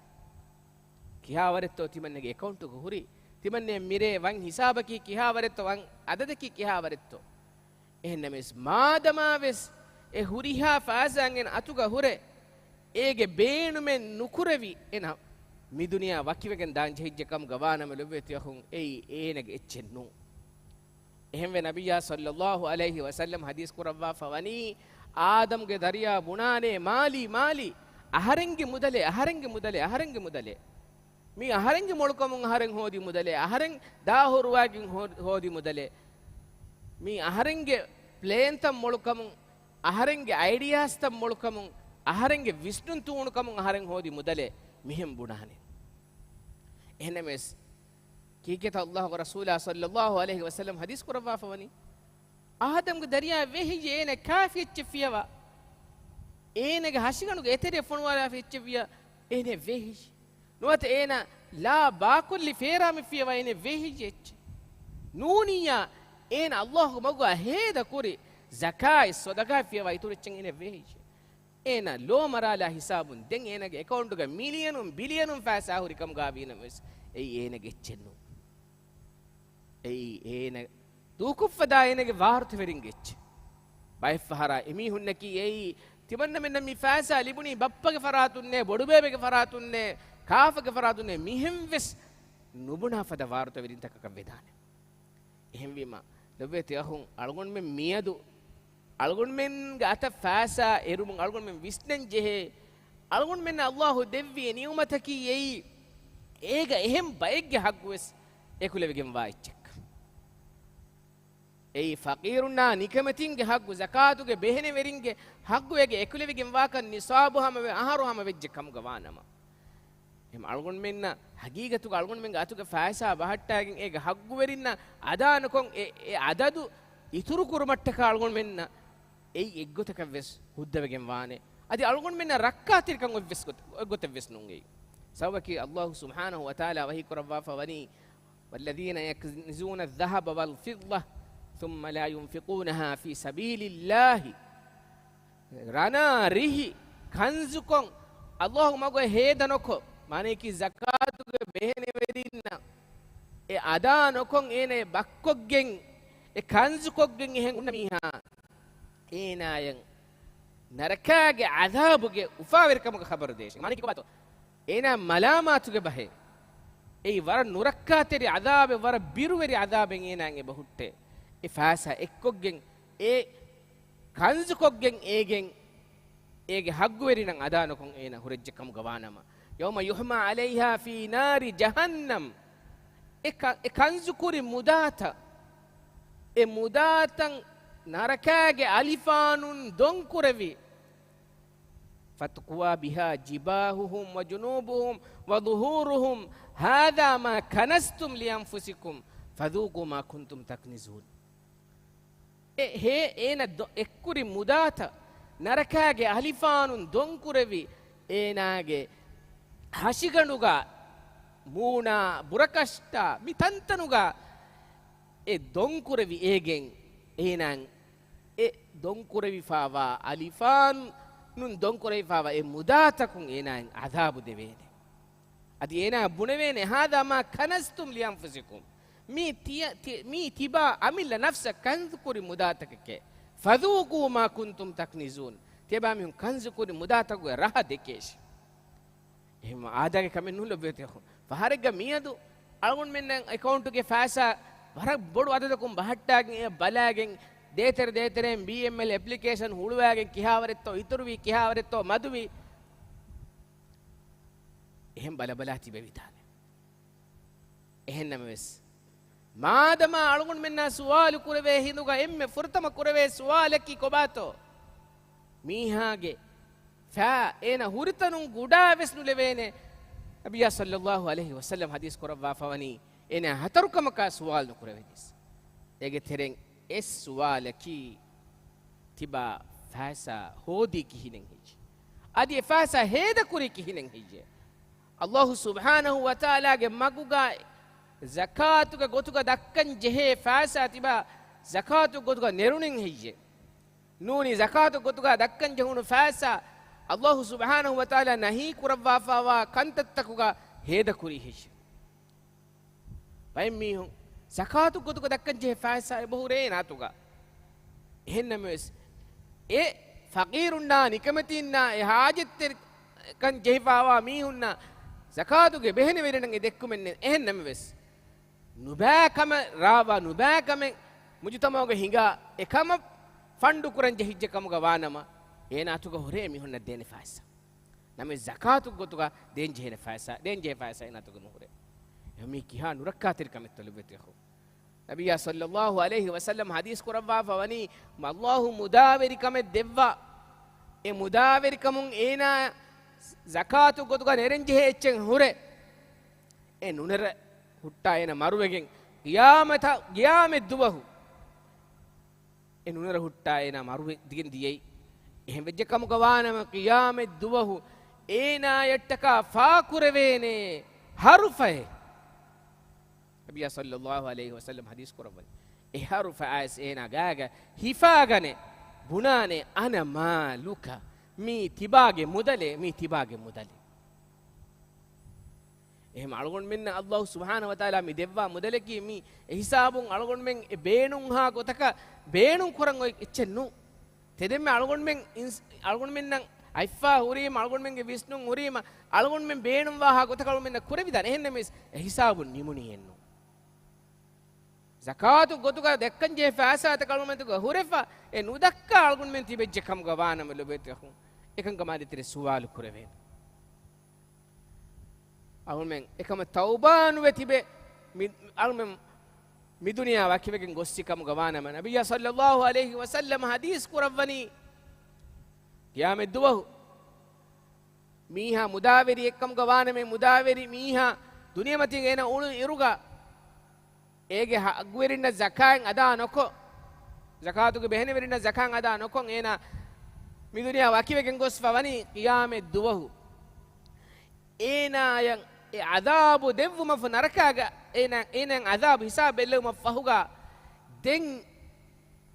ކިހާވަރެއްތޯ ތިމަންނަގެ އެކައުންޓުގަ ހުރީ؟ ތިމަންނަ މިރޭ ވަން ހިސާބަކީ ކިހާވަރެއްތޯ؟ ވަން އަދަދަކީ ކިހާވަރެއްތޯ؟ އެހެންނަމަވެސް، މާދަމާވެސް އެ ހުރިހާ ފައިސާއެއް އޭނަ އަތުގަ ހުރެ، އޭގެ ބޭނުމެއް ނުކުރެވި، އޭނަ މި ދުނިޔެއާ ވަކިވެގެން ދާން ޖެހިއްޖެ ކަމުގަ ވާނަމަ ލޮބުވެތި އަޚުން، އެއީ އޭނަގެ އެއްޗެއް ނޫން. އެހެންވެ، ނަބިއްޔާ ޞައްލައްލާހު ޢަލައިހި ވަސައްލަމް ޙަދީޘް ކުރައްވާފަ ވަނީ، އާދަމްގެ ދަރިޔާ ބުނާނޭ، މާލީ، މާލީ، އަހަރެންގެ މުދަލޭ، އަހަރެންގެ މުދަލޭ، އަހަރެންގެ މުދަލޭ. މީ އަހަރެންގެ މޮޅުކަމުން އަހަރެން ހޯދި މުދަލޭ، އަހަރެން ދާހުރުވާގެން ހޯ-، ހޯދި މުދަލޭ. މީ އަހަރެންގެ ޕްލޭންތައް މޮޅުކަމުން، އަހަރެންގެ އައިޑިއާސްތައް މޮޅުކަމުން، އަހަރެންގެ ވިސްނުން ތޫނުކަމުން އަހަރެން ހޯދި މުދަލޭ، މިހެން ބުނާނެ. އެހެންނަމަވެސް، ކީކޭތަ ﷲ ގެ ރަސޫލާ ޞައްލައްލާހު ޢަލައިހި ވަސައްލަމް ޙަދީޘް ކުރައްވާފަ ވަނީ؟ އާދަމްގެ ދަރިޔާ ވޭ ހެއްޔޭ އޭނަ ކާފި އެއްޗެއް ފިޔަވާ؟ އޭނަގެ ހަށިގަނޑުގެ އެތެރެ ފޮނުވާލާފި އެއްޗެއް ވިޔަ އޭނަ ވޭ ހެއްޔޭ؟ ނުވަތަ އޭނަ ލާ ބާކޮށްލި ފޭރާމެއް ފިޔަވާ އޭނަ ވޭ ހެއްޔޭ އެއްޗެއް؟ ނޫނިއްޔާ އޭނަ ﷲ ގެ މަގުގަ ހޭދަ ކުރި ޒަކާތް ޞަދަޤާތް ފިޔަވާ އިތުރު އެއްޗެއް އޭނަ ވޭ ހެއްޔޭ؟ އޭނަ ލޯ މަރާލާ ހިސާބުން ދެން އޭނަގެ އެކައުންޓުގަ މިލިޔަނުން ބިލިޔަނުން ފައިސާ ހުރި ކަމުގަ ވީނަމަވެސް އެއީ އޭނަގެ އެއްޗެއް ނޫން. އެއީ އޭނަ ދޫކޮށްފަދަ އޭނަގެ ވާރުތަވެރިންގެ އެއްޗެއް. ބައެއްފަހަރާ އެމީހުންނަކީ އެއީ ތިމަންނަމެންނަށް މި ފައިސާ ލިބުނީ ބައްޕަގެ ފަރާތުންނޭ، ބޮޑުބޭބެގެ ފަރާތުންނޭ، ކާފަގެ ފަރާތުންނޭ، މިހެންވެސް ނުބުނާ ފަދަ ވާރުތަވެރިންތަކަކަށް ވެދާނެ. އެހެންވީމަ، ލޮބުވެތި އަޚުން، އަޅުގަނޑުމެން މިއަދު އަޅުގަނޑުމެންގެ އަތަށް ފައިސާ އެރުމުން އަޅުގަނޑުމެން ވިސްނަން ޖެހޭ، އަޅުގަނޑުމެންނަށް ﷲ ދެއްވި އެ ނިޢުމަތަކީ އެއީ، އޭގަ އެހެން ބައެއްގެ ޙައްޤުވެސް އެކުލެވިގެންވާ އެއްޗެއް. އެއީ ފަޤީރުންނާ ނިކަމެތީންގެ ޙައްޤު، ޒަކާތުގެ ބެހެނެވެރިންގެ ޙައްޤު އޭގެ އެކުލެވިގެންވާކަން ނިޞާބު ހަމަވެ، އަހަރު ހަމަވެއްޖެ ކަމުގަ ވާނަމަ. އެހެން އަޅުގަނޑުމެންނަށް ޙަޤީޤަތުގަ އަޅުގަނޑުމެންގެ އަތުގެ ފައިސާ ބަހައްޓާގެން އޭގެ ޙައްޤުވެރިންނަށް އަދާނުކޮށް އެ، އެ އަދަދު އިތުރު ކުރުމަށްޓަކާ އަޅުގަނޑުމެންނަށް އެއީ އެއްގޮތަކަށްވެސް ހުއްދަވެގެން ވާނެ. އަދި އަޅުގަނޑުމެންނަށް ރައްކާތެރިކަން އޮތްވެސް ގޮތަށް، އޮތްގޮތެއްވެސް ނޫން އެއީ. ސަބަބަކީ ﷲ ސުބްޙާނަހޫ ވަތަޢާލާ ވަޙީ ކުރައްވާފަ ވަނީ، والذين يكنزون الذهب والفضة ثم لا ينفقونها في سبيل الله. ރަނާ ރިހި ކަންޒުކޮށް ﷲ މަގުގަ ހޭދަ ނުކޮށް، މާނައަކީ ޒަކާތުގެ ބެހެނެވެރިންނަށް އެ އަދާ ނުކޮށް، އޭނަ އެ ބައްކޮށްގެން، އެ ކަންޒުކޮށްގެން އެހެން ހުންނަ މީހާ، އޭނާޔަށް ނަރަކާގެ ޢަޛާބުގެ އުފާވެރިކަމުގެ ޚަބަރު ދޭށޭ. މާނައަކީ ކޮބާތޯ؟ އޭނާ މަލާމާތުގެ ބަހެއް. އެއީ ވަރަށް ނުރައްކާތެރި ޢަޛާބެއް، ވަރަށް ބިރުވެރި ޢަޛާބެއް އޭނާއަށް އެބަ ހުއްޓޭ. އެ ފައިސާ އެއްކޮށްގެން، އެ ކަންޒުކޮށްގެން އޭގެން އޭގެ ޙައްޤުވެރިންނަށް އަދާނުކޮށް އޭނާ ހުރެއްޖެ ކަމުގަ ވާނަމަ، يوم يحمى عليها في نار جهنم، އެ ކަ-، އެ ކަންޒުކުރި މުދާތައް، އެ މުދާތައް ނަރަކާގެ އަލިފާނުން ދޮންކުރެވި، فتكوى بها جباههم وجنوبهم وظهورهم، هذا ما كنزتم لأنفسكم فذوقوا ما كنتم تكنزون. އެ ހޭ އޭނަ ދޮ-، އެއްކުރި މުދާތައް ނަރަކާގެ އަލިފާނުން ދޮންކުރެވި، އޭނާގެ ހަށިގަނޑުގަ، މޫނާ، ބުރަކަށްޓާ، މި ތަންތަނުގަ އެ ދޮންކުރެވި އޭގެން އޭނާ އެ ދޮންކުރެވިފާވާ އަލިފާނުން ދޮންކުރެވިފާވާ އެ މުދާތަކުން އޭނާއަށް ޢަޛާބު ދެވޭނެ. އަދި އޭނާ ބުނެވޭނެ، هذا ما كنزتم لأنفسكم، މީ ތިޔަ-، ތި-، މީ ތިބާ އަމިއްލަ ނަފްސަށް ކަންޒުކުރި މުދާތަކެކޭ. فذوقوا ما كنتم تكنزون، ތިޔަބާމީހުން ކަންޒުކުރި މުދާތަކުގެ ރަހަ ދެކޭށި. އެހެން އާދައިގެ ކަމެއް ނޫން ލޮބުވެތި އަޚުން. ފަހަރެއްގަ މިއަދު އަޅުގަނޑުމެންނަށް އެކައުންޓުގެ ފައިސާ ވަރަށް ބޮޑު އަދަދަކުން ބަހައްޓާގެން އެ ބަލާގެން ދޭތެރެ ދޭތެރެއިން ބީއެމްއެލް އެޕްލިކޭޝަން ހުޅުވާގެން ކިހާވަރެއްތޯ އިތުރުވީ، ކިހާވަރެއްތޯ މަދުވީ. އެހެން ބަލަބަލާ ތިބެވިދާނެ. އެހެންނަމަވެސް، މާދަމާ އަޅުގަނޑުމެންނާ ސުވާލު ކުރެވޭ ހިނދުގަ އެންމެ ފުރަތަމަ ކުރެވޭ ސުވާލަކީ ކޮބާތޯ؟ މީހާގެ ފައި އޭނަ ހުރިތަނުން ގުޑާވެސް ނުލެވޭނެ. ނަބިއްޔާ ޞައްލައްލާހު ޢަލައިހި ވަސައްލަމް ޙަދީޘް ކުރައްވާފަވަނީ، އޭނަ ހަތަރު ކަމަކާ ސުވާލު ނުކުރެވެނީސް. އޭގެ ތެރެއިން އެއް ސުވާލަކީ، ތިބާ ފައިސާ ހޯދީ ކިހިނެއް ހެއްޔޭ؟ އަދި އެ ފައިސާ ހޭދަކުރީ ކިހިނެއް ހެއްޔޭ؟ ﷲ ސުބްޙާނަހޫ ވަތަޢާލާގެ މަގުގަ ޒަކާތުގެ ގޮތުގަ ދައްކަން ޖެހޭ ފައިސާ ތިބާ ޒަކާތު ގޮތުގަ ނެރުނެއް ހެއްޔޭ؟ ނޫނީ ޒަކާތު ގޮތުގަ ދައްކަން ޖެހުނު ފައިސާ ﷲ ސުބްޙާނަހޫ ވަތަޢާލާ ނަހީ ކުރައްވާފައިވާ ކަންތައްތަކުގަ ހޭދަކުރީ ހެއްޔޭ؟ ބައެއް މީހުން ޒަކާތު ގޮތުގަ ދައްކަން ޖެހޭ ފައިސާ އެބަހުރޭ އޭނާތުގަ. އެހެންނަމަވެސް، އެ ފަޤީރުންނާ ނިކަމެތީންނާ އެ ޙާޖަތްތެރިކަން ޖެހިފައިވާ މީހުންނަށް ޒަކާތުގެ ބެހެނެވެރިންނަށް އެ ދެއްކުމެއް ނެތް. އެހެންނަމަވެސް، ނުބައި ކަމެއް ރާވާ، ނުބައި ކަމެއް މުޖުތަމަޢުގަ ހިނގާ، އެ ކަމަށް ފަންޑު ކުރަން ޖެހިއްޖެ ކަމުގަ ވާނަމަ، އޭނާ އަތުގަ ހުރޭ މީހުންނަށް ދޭނެ ފައިސާ. ނަމަވެސް ޒަކާތު ގޮތުގަ ދޭން ޖެހޭނެ ފައިސާ، ދޭން ޖެހޭ ފައިސާ އޭނާ އަތުގަ ނުހުރޭ. އެ މީ ކިހާ ނުރައްކާތެރި ކަމެއްތޯ ލޮބުވެތި އަޚު. ނަބިއްޔާ ޞައްލައްލާހު ޢަލައިހި ވަސައްލަމް ޙަދީޘް ކުރައްވާފަ ވަނީ، ﷲ މުދާވެރިކަމެއް ދެއްވާ، އެ މުދާވެރިކަމުން އޭނާ ޒަކާތު ގޮތުގަ ނެރެން ޖެހޭ އެއްޗެއް ހުރޭ. އެ ނުނެރެ ހުއްޓާ އޭނަ މަރުވެގެން ޤިޔާމަތަށް، ޤިޔާމަތް ދުވަހު ނުނެރެ ހުއްޓާ އޭނާ މަރުވެ ދިގެން ދިޔައީ. އެހެން ވެއްޖެ ކަމުގަ ވާނަމަ، ޤިޔާމަތް ދުވަހު އޭނާޔަށްޓަކާ ފާކުރެވޭނެ ހަރުފައެއް. ނަބިއްޔާ ޞައްލައްލާހު ޢަލައިހި ވަސައްލަމް ޙަދީޘް ކުރައްވަނީ، އެ ހަރުފަ އައިސް އޭނާ ގާގަ ހިފާގަނެ ބުނާނެ، "أنا مالك، މީ ތިބާގެ މުދަލެއް، މީ ތިބާގެ މުދަލެއް." އެހެން އަޅުގަނޑުމެންނަށް އައްލާހު ސުބްޙާނަހު ވަތަޢާލާ މި ދެއްވާ މުދަލަކީ، މީ އެ ހިސާބުން އަޅުގަނޑުމެން އެ ބޭނުންހާ ގޮތަކަށް ބޭނުން ކުރަން އޮތް އެއްޗެއް ނޫން. ތެދެންމެ އަޅުގަނޑުމެން އިންސް-، އަޅުގަނޑުމެންނަށް އަތްފާ ހުރީމަ، އަޅުގަނޑުމެންގެ ވިސްނުން ހުރީމަ، އަޅުގަނޑުމެން ބޭނުންވާހާ ގޮތަކަށް އަޅުގަނޑުމެންނަށް ކުރެވިދާނެ. އެހެންނަމަވެސް، އެ ހިސާބުން ނިމުނީއެއްނު. ޒަކާތު ގޮތުގަ ދައްކަންޖެހޭ ފައިސާތައް އަޅުގަނޑުމެން ހުރެފަ، އެ ނުދައްކާ އަޅުގަނޑުމެން ތިބެއްޖެ ކަމުގަ ވާނަމަ ލޮބުވެތި އަޚުން، އެކަންކަމާ ދޭތެރޭ ސުވާލު ކުރެވޭނެ. އަޅުމެން އެކަމަށް ތައުބާނުވެ ތިބެ، މި-، އަޅުމެން މި ދުނިޔެއާ ވަކިވެގެން ގޮއްސި ކަމުގަ ވާނަމަ، ނަބިއްޔާ ޞައްލައްލާހު ޢަލައިހި ވަސައްލަމަ ޙަދީޘް ކުރައްވަނީ، ޤިޔާމަތް ދުވަހު މީހާ މުދާވެރި އެއްކަމުގަ ވާނަމޭ، މުދާވެރި މީހާ ދުނިޔެމަތީގަ އޭނަ އުޅުނު އިރުގަ، އޭގެ ހައްގުވެރިންނަށް ޒަކާތް އަދާ ނޮކޮށް، ޒަކާތުގެ ބެހެނެވެރިންނަށް ޒަކާތް އަދާ ނޮކޮށް، އޭނާ މި ދުނިޔެއާ ވަކިވެގެން ގޮސްފަ ވަނީ ޤިޔާމަތް ދުވަހު. އޭނާޔަށް އެ ޢަޛާބު ދެއްވުމަށްފަހު، ނަރަކާގަ އޭނާ، އޭނާ ޢަޛާބު ހިސާބު ބެއްލެވުމަށްފަހުގަ، ދެން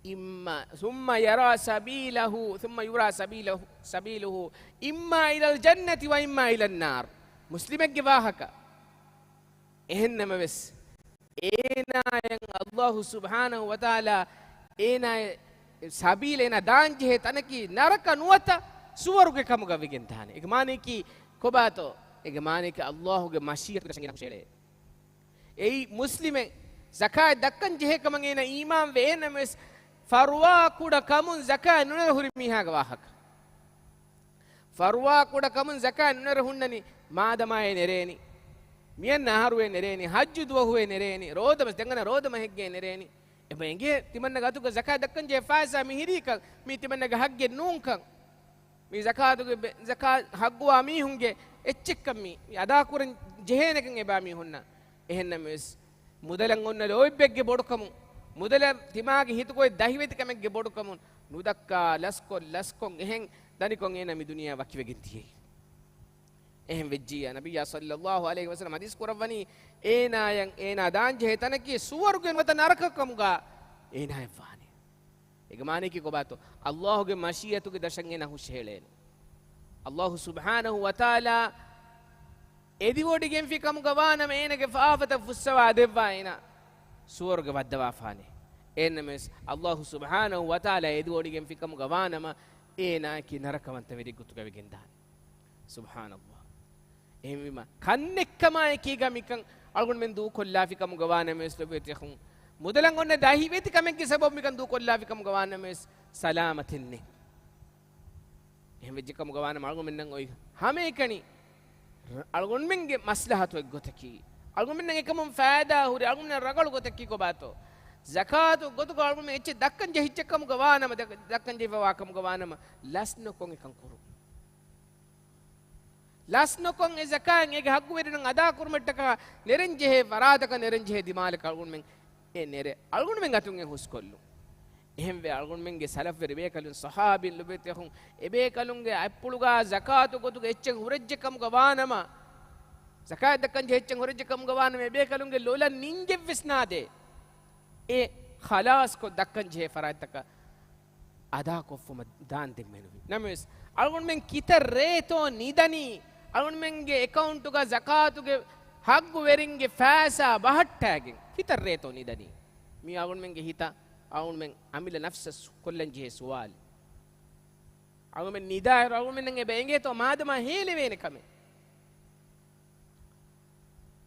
އިއްމާ، ثم يرى سبيله، ثم يرى سبيله، سبيله إما إلى الجنة وإما إلى النار. މުސްލިމެއްގެ ވާހަކަ. އެހެންނަމަވެސް، އޭނާޔަށް އައްލާހު ސުބްޙާނަހު ވަތަޢާލާ އޭނާ ސަބީލް، އޭނާ ދާންޖެހޭ ތަނަކީ ނަރަކަ ނުވަތަ ސުވަރުގެ ކަމުގަ ވެގެން ދާނެ. އޭގެ މާނައަކީ ކޮބާތޯ؟ އޭގެ މާނައަކީ އައްލާހުގެ މަޝީއަތުގެ ދަށަށް އޭނާ ހުށައެޅޭ. އެއީ މުސްލިމެއް ޒަކާތް ދައްކަން ޖެހޭ ކަމަށް އޭނާ އީމާން ވޭނަމަވެސް، ފަރުވާ ކުޑަ ކަމުން ޒަކާތް ނުނެރެ ހުރި މީހާގެ ވާހަކަ. ފަރުވާ ކުޑަ ކަމުން ޒަކާތް ނުނެރެ ހުންނަނީ، މާދަމާއޭ ނެރޭނީ، މިއަންނަ އަހަރުއޭ ނެރޭނީ، ޙައްޖު ދުވަހުއޭ ނެރޭނީ، ރޯދަ މަސް، ދެން އަންނަ ރޯދަ މަހެއްގޭ ނެރޭނީ. އެބަ އެނގޭ ތިމަންނަގެ އަތުގަ ޒަކާތް ދައްކަން ޖެހޭ ފައިސާ މި ހިރީކަން، މީ ތިމަންނަގެ ހައްގެއް ނޫންކަން. މި ޒަކާތުގެ ބެ-، ޒަކާތް ހައްގުވާ މީހުންގެ އެއްޗެއްކަން މީ، މި އަދާކުރަން ޖެހޭނެކަން އެބަ މީހުންނަށް. އެހެންނަމަވެސް، މުދަލަށް އޮންނަ ލޯތްބެއްގެ ބޮޑުކަމުން، މުދަލަށް ތިމާގެ ހިތުގައި ދަހިވެތިކަމެއްގެ ބޮޑުކަމުން ނުދައްކާ ލަސްކޮށް، ލަސްކޮށް އެހެން ދަނިކޮށް އޭނާ މި ދުނިޔެއާ ވަކިވެގެން ދިޔައީ. އެހެން ވެއްޖިއްޔާ، ނަބިއްޔާ ޞައްލައްލާހު ޢަލައިހި ވަސައްލަމަ ޙަދީޘް ކުރައްވަނީ، އޭނާޔަށް އޭނާ ދާންޖެހޭ ތަނަކީ ސުވަރުގެ ނުވަތަ ނަރަކަ ކަމުގަ އޭނާޔަށް ވާނެ. އޭގެ މާނައަކީ ކޮބާތޯ؟ އައްލާހުގެ މަޝީއަތުގެ ދަށަށް އޭނާ ހުށަހެޅޭނެ. އައްލާހު ސުބްޙާނަހު ވަތަޢާލާ އެދިވޮޑިގެންފި ކަމުގަ ވާނަމަ، އޭނާގެ ފާފަތައް ފުއްސަވާ ދެއްވާ އޭނާ ސުވަރުގެ ވައްދަވާފާނެ. އެހެންނަމަވެސް، އައްލާހު ސުބްޙާނަހު ވަތަޢާލާ އެދިވޮޑިގެންފި ކަމުގަ ވާނަމަ، އޭނާއަކީ ނަރަކަވަންތަވެރި ގޮތުގަ ވެގެންދާނެ. ސުބްޙާނައްލާހް. އެހެންވީމަ، ކަންނެއްކަމާއެކީގަ މިކަން އަޅުގަނޑުމެން ދޫކޮށްލާފި ކަމުގަ ވާނަމަވެސް، ލޮބުވެތި އަޚުން، މުދަލަށް އޮންނަ ދަހިވެތި ކަމެއްގެ ސަބަބު މިކަން ދޫކޮށްލާފި ކަމުގަ ވާނަމަވެސް، ސަލާމަތެއް ނެތް. އެހެން ވެއްޖެ ކަމުގަ ވާނަމަ، އަޅުގަނޑުމެންނަށް އޮތް ހަމައެކަނި އަޅުގަނޑުމެންގެ މަސްލަހަތު އެއްގޮތަކީ، އަޅުގަނޑުމެންނަށް އެކަމުން ފައިދާ ހުރި، އަޅުގަނޑުމެންނަށް ރަނގަޅު ގޮތަކީ ކޮބާތޯ؟ ޒަކާތު ގޮތުގަ އަޅުގަނޑުމެން އެއްޗެއް ދައްކަން ޖެހިއްޖެ ކަމުގަ ވާނަމަ، ދަ-، ދައްކަން ޖެހިފަ ވާ ކަމުގަ ވާނަމަ، ލަސް ނުކޮށް އެކަން ކުރުން. ލަސް ނުކޮށް އެ ޒަކާތް އޭގެ ހައްގުވެރިންނަށް އަދާ ކުރުމަށްޓަކާ ނެރެން ޖެހޭ ފަރާތަކަށް، ނެރެން ޖެހޭ ދިމާލަކަށް އަޅުގަނޑުމެން އެ ނެރެ އަޅުގަނޑުމެން އަތުން އެ ހުސްކޮށްލުން. އެހެންވެ، އަޅުގަނޑުމެންގެ ސަލަފްވެރި ބޭކަލުން، ޞަޙާބީން، ލޮބުވެތި އަޚުން، އެބޭކަލުންގެ އަތްޕުޅުގަ ޒަކާތު ގޮތުގަ އެއްޗެއް ހުރެއްޖެ ކަމުގަ ވާނަމަ، ޒަކާތް ދައްކަން ޖެހޭ އެއްޗެއް ހުރެއްޖެ ކަމުގަ ވާނަމަ، އެބޭކަލުންގެ ލޮލަށް ނިންގެއްވެސް ނާދޭ. އެ ޚަލާޞްކޮށް ދައްކަން ޖެހޭ ފަރާތްތަކަށް އަދާކޮށްފުމަށް ދާން ދެން މެނުވީ. ނަމަވެސް، އަޅުގަނޑުމެން ކިތައް ރޭތޯ ނިދަނީ؟ އަޅުގަނޑުމެންގެ އެކައުންޓުގަ ޒަކާތުގެ ހައްގުވެރިންގެ ފައިސާ ބަހައްޓާގެން ކިތައް ރޭތޯ ނިދަނީ؟ މީ އަޅުގަނޑުމެންގެ ހިތަށް އަޅުގަނޑުމެން އަމިއްލަ ނަފްސަށް ކޮށްލަން ޖެހޭ ސުވާލެއް. އަޅުގަނޑުމެން ނިދާއިރު އަޅުގަނޑުމެންނަށް އެބަ އެނގޭތޯ މާދަމާ ހޭލެވޭނެ ކަމެއް؟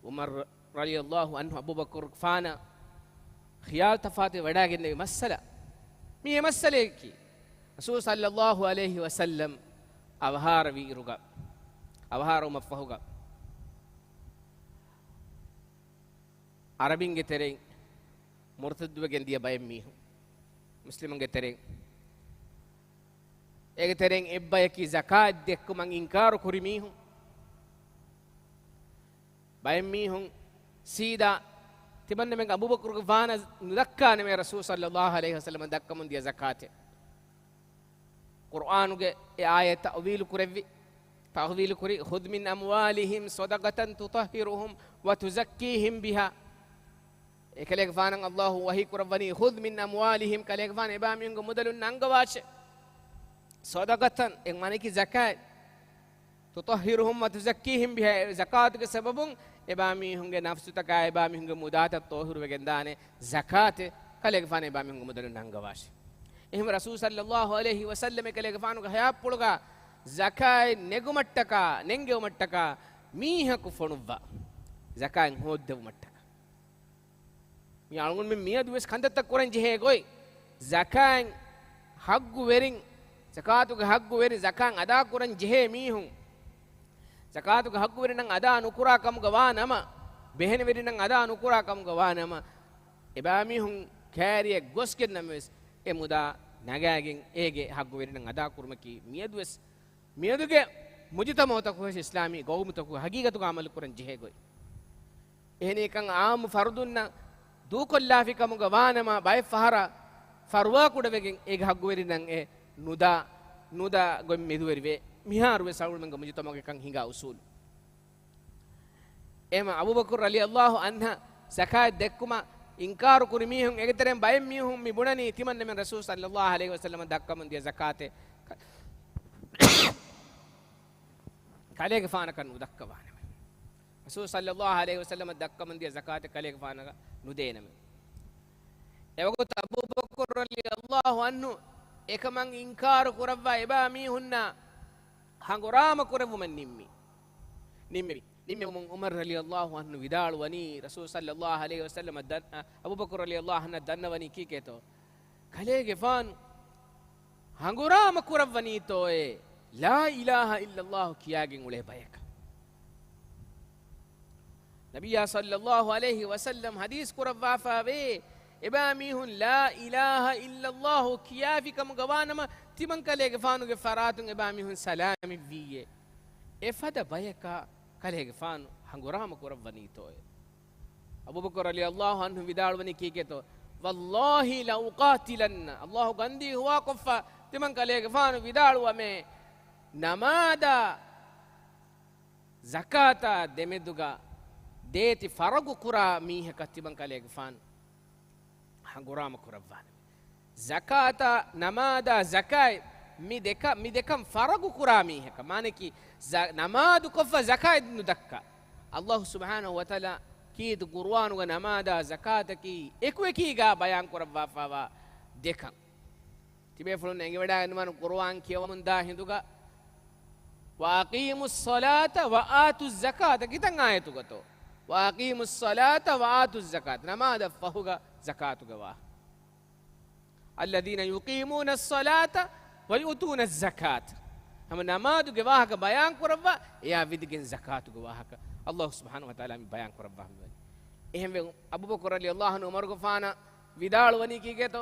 ޢުމަރު ރަޟިޔަﷲ ޢަންހު އަބޫބަކުރުގެފާނަށް ޚިޔާލު ތަފާތުވެ ވަޑައިގެންނެވި މައްސަލަ. މީ އެ މައްސަލަޔަކީ، ރަސޫލު ޞައްލަﷲ ޢަލައިހި ވަސައްލަމް އަވަހާރަވި އިރުގަ، އަވަހާރަވުމަށްފަހުގަ، ޢަރަބިންގެ ތެރެއިން މުރުތައްދުވެގެން ދިޔަ ބައެއް މީހުން، މުސްލިމުންގެ ތެރެއިން، އޭގެ ތެރެއިން އެއްބަޔަކީ ޒަކާތް ދެއްކުމަށް އިންކާރު ކުރި މީހުން. ބައެއް މީހުން ސީދާ ތިމަންނަމެން އަބޫބަކުރުގެފާނަށް ނުދައްކާނަމޭ ރަސޫލު ޞައްލައްލާހު ޢަލައިހި ވަސައްލަމަ ދައްކަމުން ދިޔަ ޒަކާތެއް. ޤުރްއާނުގެ އެ އާޔަތް ތައުވީލު ކުރެއްވި، ތައުވީލު ކުރި، "خذ من أموالهم صدقة تطهرهم وتزكيهم بها." އެކަލޭގެފާނަށް ﷲ ވަޙީ ކުރައްވަނީ، "خذ من أموالهم"، ކަލޭގެފާނު އެބާމީހުންގެ މުދަލުން ނަންގަވާށޭ. "صدقة"، އެ މާނައަކީ ޒަކާތް. "تطهرهم وتزكيهم بها"، ޒަކާތުގެ ސަބަބުން އެބާމީހުންގެ ނަފްސުތަކާ، އެބާމީހުންގެ މުދާތައް ޠާހިރުވެގެންދާނެ ޒަކާތެއް، ކަލޭގެފާނު އެބާމީހުންގެ މުދަލުން ނަންގަވާށޭ. އެހެން ރަސޫލު ޞައްލައްލާހު ޢަލައިހި ވަސައްލަމަ އެކަލޭގެފާނުގެ ޙަޔާތްޕުޅުގަ ޒަކާތް ނެގުމަށްޓަކާ، ނެންގެވުމަށްޓަކާ މީހަކު ފޮނުއްވާ، ޒަކާތް ހޯއްދެވުމަށްޓަކާ. މި އަޅުގަނޑުމެން މިއަދުވެސް ކަންތައްތައް ކުރަން ޖެހޭ ގޮތް، ޒަކާތް ޙައްޤުވެރިން، ޒަކާތުގެ ޙައްޤުވެރިން، ޒަކާތް އަދާކުރަން ޖެހޭ މީހުން، ޒަކާތުގެ ޙައްޤުވެރިންނަށް އަދާ ނުކުރާ ކަމުގަ ވާ ނަމަ، ބެހެނިވެރިންނަށް އަދާ ނުކުރާ ކަމުގަ ވާ ނަމަ، އެބާމީހުން ކައިރިއަށް ގޮސްގެން ނަމަވެސް، އެ މުދާ ނަގާގެން އޭގެ ޙައްޤުވެރިންނަށް އަދާކުރުމަކީ މިއަދުވެސް މިއަދުގެ މުޖުތަމަޢުތަކުން ވެސް އިސްލާމީ ގައުމުތަކުގެ ޙަޤީޤަތުގަ ޢަމަލުކުރަން ޖެހޭ ގޮތް. އެހެނީކަން ޢާއްމު ފަރުދުންނަށް ދޫކޮށްލާފި ކަމުގަ ވާނަމަ، ބައެއް ފަހަރަށް ފަރުވާކުޑަވެގެން އޭގެ ޙައްޤުވެރިންނަށް އެ ނުދާ، ނުދާ ގޮތް މެދުވެރިވޭ. މިހާރުވެސް އަޅުގަނޑުމެންގެ މުޖުތަމަޢުގަ އެކަން ހިނގާ އުސޫލު. އެހެން އަބޫބަކުރު ރަޟިޔަﷲ ޢަންހަށް ޒަކާތް ދެއްކުމަށް އިންކާރު ކުރި މީހުން، އޭގެ ތެރެއިން ބައެއް މީހުން މި ބުނަނީ، ތިމަންނަމެން ރަސޫލު ޞައްލައްލާހު ޢަލައިހި ވަސައްލަމަ ދައްކަމުން ދިޔަ ޒަކާތެއް ކަލޭގެފާނަކަށް ނުދައްކަވާނަމޭ. ރަސޫލު ޞައްލައްލާހު ޢަލައިހި ވަސައްލަމަ ދައްކަމުން ދިޔަ ޒަކާތެއް ކަލޭގެފާނަކަށް ނުދޭނަމޭ. އެވަގުތު އަބޫބަކުރު ރަޟިޔަﷲ ޢަންހު އެކަމަށް އިންކާރު ކުރައްވާ އެބާ މީހުންނާ ހަނގުރާމަ ކުރެއްވުމަށް ނިންމި. ނިންމެވި. ނިންމެވުމުން ޢުމަރު ރަޟިޔަﷲ ޢަންހު ވިދާޅުވަނީ، ރަސޫލު ޞައްލައްލާހު ޢަލައިހި ވަސައްލަމަ ދަން-، އަ، އަބޫބަކުރު ރަޟިޔަﷲ ޢަންހަށް ދަންނަވަނީ ކީކޭތޯ؟ ކަލޭގެފާނު ހަނގުރާމަ ކުރައްވަނީތޯއޭ، ލާ އިލާހަ އިއްލައްލާހު ކިޔާގެން އުޅޭ ބަޔަކަށް. ނަބިއްޔާ ޞައްލައްލާހު ޢަލައިހި ވަސައްލަމް ޙަދީޘް ކުރައްވާފައިވޭ، އެބާ މީހުން ލާ އިލާހަ އިއްލައްލާހު ކިޔާފި ކަމުގަ ވާނަމަ، ތިމަން ކަލޭގެފާނުގެ ފަރާތުން އެބާ މީހުން ސަލާމަތްވީއޭ. އެފަދަ ބަޔަކަށް ކަލޭގެފާނު ހަނގުރާމަ ކުރައްވަނީތޯއޭ. އަބޫބަކުރު ރަޟިޔަﷲ ޢަންހު ވިދާޅުވަނީ ކީކޭތޯ؟ "ވައްލާހި ލައުޤާތިލަންނަ." ﷲ ގަންދީ ހުވާކޮށްފަ ތިމަން ކަލޭގެފާނު ވިދާޅުވަމޭ، ނަމާދާ ޒަކާތާ ދެމެދުގަ ދޭތި ފަރަގު ކުރާ މީހަކަށް ތިމަން ކަލޭގެފާނު ހަނގުރާމަ ކުރައްވާނެ. ޒަކާތާ ނަމާދާ ޒަކާތް މި ދެކަ-، މި ދެކަން ފަރަގު ކުރާ މީހަކަށް، މާނަކީ ޒަ-، ނަމާދު ކޮށްފަ ޒަކާތް ނުދައްކާ. ﷲ ސުބްޙާނަހު ވަތަޢާލާ ކީރިތި ޤުރުއާނުގަ ނަމާދާ ޒަކާތަކީ އެކުއެކީގާ ބަޔާން ކުރައްވާފައިވާ ދެކަން. ތިބޭފުޅުން އެނގިވަޑައިގަންނަވާނެ ޤުރުއާން ކިޔަވަމުންދާ ހިނދުގަ، "وَأَقِيمُوا الصَّلَاةَ وَآتُوا الزَّكَاةَ" ކިތަން އާޔަތުގަތޯ؟ "وَأَقِيمُوا الصَّلَاةَ وَآتُوا الزَّكَاةَ" ނަމާދަށް ފަހުގަ ޒަކާތުގެ ވާހަކަ. "الَّذِينَ يُقِيمُونَ الصَّلَاةَ وَيُؤْتُونَ الزَّكَاةَ" ހަމަ ނަމާދުގެ ވާހަކަ ބަޔާން ކުރައްވާ، އެއާ ވިދިގެން ޒަކާތުގެ ވާހަކަ ﷲ ސުބްޙާނަހު ވަތަޢާލާ މި ބަޔާން ކުރައްވާ މިވަނީ. އެހެންވެ، އަބޫބަކުރު ރަޟިޔަﷲ ޢަންހު ޢުމަރުގެފާނަށް ވިދާޅުވަނީ ކީކޭތޯ؟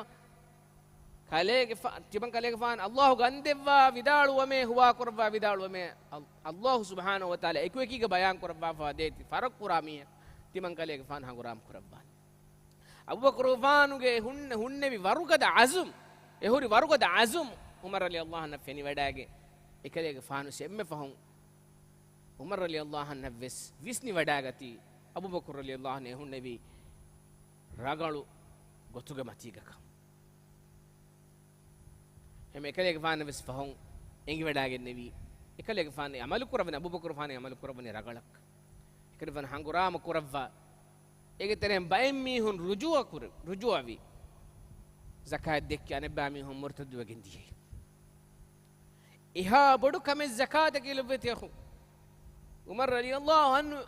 ކަލޭގެފާ-، ތިމަން ކަލޭގެފާނު ﷲ ގަންދެއްވާ ވިދާޅުވަމޭ، ހުވާކުރައްވާ ވިދާޅުވަމޭ، އަލް-، ﷲ ސުބްޙާނަހު ވަތަޢާލާ އެކުއެކީގަ ބަޔާން ކުރައްވާފަ ދޭތި ފަރަގު ކުރާ މީހެއް ތިމަން ކަލޭގެފާނު ހަނގުރާމަ ކުރައްވާނެ. އަބޫބަކުރުގެފާނުގެ ހުން-، ހުންނެވި ވަރުގަދަ ޢަޒުމް، އެ ހުރި ވަރުގަދަ ޢަޒުމް ޢުމަރު ރަޟިޔަﷲ ޢަންހަށް ފެނިވަޑައިގެން، އެކަލޭގެފާނު އެންމެ ފަހުން ޢުމަރު ރަޟިޔަﷲ ޢަންހަށްވެސް ވިސްނިވަޑައިގަތީ، އަބޫބަކުރު ރަޟިޔަﷲ ޢަންހު އެ ހުންނެވީ ރަގަޅު ގޮތުގެ މަތީގަކަން. އެހެން އެކަލޭގެފާނަށް ވެސް ފަހުން އެނގިވަޑައިގެންނެވީ، އެކަލޭގެފާނު އެ ޢަމަލު ކުރައްވަނީ، އަބޫބަކުރުގެފާނު އެ ޢަމަލު ކުރައްވަނީ ރަގަޅަށް. އެކަލޭގެފާނު ހަނގުރާމަ ކުރައްވާ، އޭގެ ތެރެއިން ބައެއް މީހުން ރުޖޫޢަ ކުރި، ރުޖޫޢަވި. ޒަކާތް ދެއްކި އަނެއްބައި މީހުން މުރުތައްދުވެގެން ދިޔައީ. އެހާ ބޮޑު ކަމެއް ޒަކާތަކީ ލޮބުވެތި އަޚުން. ޢުމަރު ރަޟިޔަﷲ ޢަންހު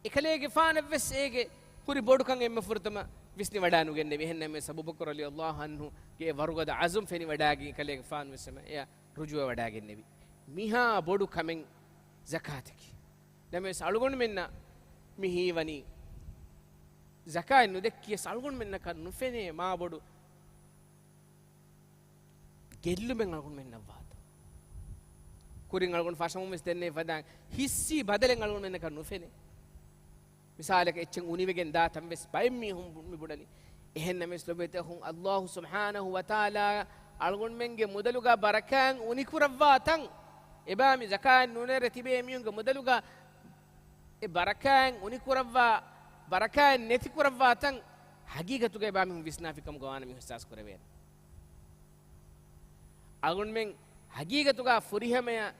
އެކަލޭގެފާނަށްވެސް އޭގެ ހުރި ބޮޑުކަން އެންމެ ފުރަތަމަ ވިސްނިވަޑައިނުގެންނެވި. އެހެންނަމަވެސް އަބޫބަކުރު ރަޟިޔަﷲ ޢަންހުގެ ވަރުގަދަ ޢަޒުމް ފެނިވަޑައިގެން އެކަލޭގެފާނުވެސް އެމަ އެއަށް ރުޖޫޢަވެވަޑައިގެންނެވި. މިހާ ބޮޑު ކަމެއް ޒަކާތަކީ. ނަމަވެސް އަޅުގަނޑުމެންނަށް މި ހީވަނީ، ޒަކާތް ނުދެއްކިޔަސް އަޅުގަނޑުމެންނަކަށް ނުފެނޭ މާ ބޮޑު ގެއްލުމެއް އަޅުގަނޑުމެންނަށް ވާތަ. ކުރިން އަޅުގަނޑު ފަށަމުން ވެސް ދެންނެވި ފަދައިން ހިއްސީ ބަދަލެއް އަޅުގަނޑުމެންނަކަށް ނުފެނޭ. މިސާލަކަށް އެއްޗެއް އުނިވެގެން ދާ ތަން ވެސް ބައެއް މީހުން ބު-، މި ބުނަނީ. އެހެން ނަމަވެސް ލޮބުވެތި އަޚުން، ﷲ ސުބްޙާނަހޫ ވަތަޢާލާ އަޅުގަނޑުމެންގެ މުދަލުގަ ބަރަކާތް އުނިކުރައްވާ ތަން، އެބާ މި ޒަކާތް ނުނެރެ ތިބޭ މީހުންގެ މުދަލުގަ އެ ބަރަކާތް އުނިކުރައްވާ، ބަރަކާތް ނެތިކުރައްވާ ތަން، ޙަޤީޤަތުގަ އެބާ މީހުން ވިސްނާފިކަމުގަ ވާނަމަ އިޙްސާސް ކުރެވޭނެ. އަޅުގަނޑުމެން ޙަޤީޤަތުގަ ފުރިހަމަޔަށް